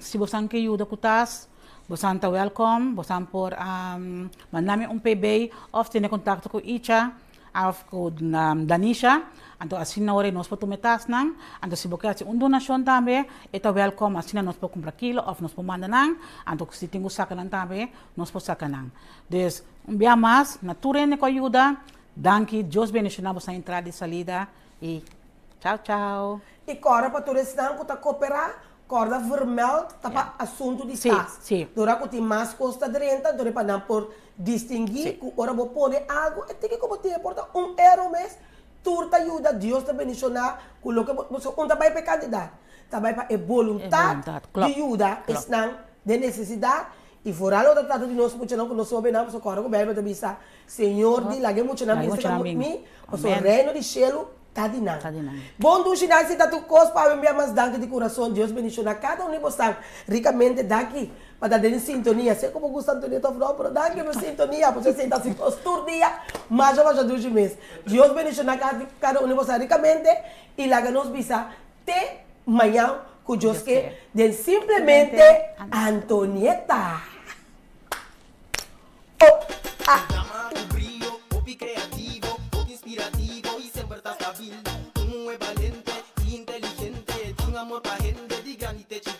Si bosan ke yuda ku tas, bosan ta wèlkòm, bosan por manda mi un PB òf tene kontakto ku Icha òf ku Danisha, anto asina ora nos por tuma e tasnan. Anto si bo ke hasi un donashon tambe e ta wèlkòm, asina nos por kumpra kilo òf nos por manda nan, anto si tin ku saka nan tambe nos por saka nan. Dus un bia mas na tur hende ku a yuda, danki, Dios bendishoná bosan entrada i salida i chao chao. I kòrda pa tur esnan ku ta koperá, kòrda vermeld ta pa asuntu di tas. Dora ku tin mas kos ta drenta, dor pa nan por distinguí ku ora bo pone algu e tiki ku bo tin e por ta un ero mes, tur ta yuda, Dios ta bendishoná ku loke bo, pasobra un ta bai pa e kantidat, ta bai pa e boluntat di yuda esnan den nesesidat I foral ora ta trata di nos muchanan ku nos hobennan, pasobra kòrda ku Beibel ta bisa, Señor di laga e muchanan bin serka mi, pasobra Reino di shelu ta di nan. Bon dushi nan si ta tur kos pa awe bia mas danki di kurason. Dios bendishoná kada un di bosan rikamente. Danki pa ta den sintonia. Sea ku bo gusta Antonieta òf no, pero danki pa sintonia, pasobra esei ta hasi nos tur dia masha masha dushi mes. Dios bendishoná kada un di bosan rikamente i laga nos bisa Te mañan ku Dios ke den simplemente Antonieta. Oh ah. Dama ku brio, hopi kreativo, hopi inspirativo i semper ta stabil. Un muhé balente i inteligente, tin amor pa hende di grandi te chikí.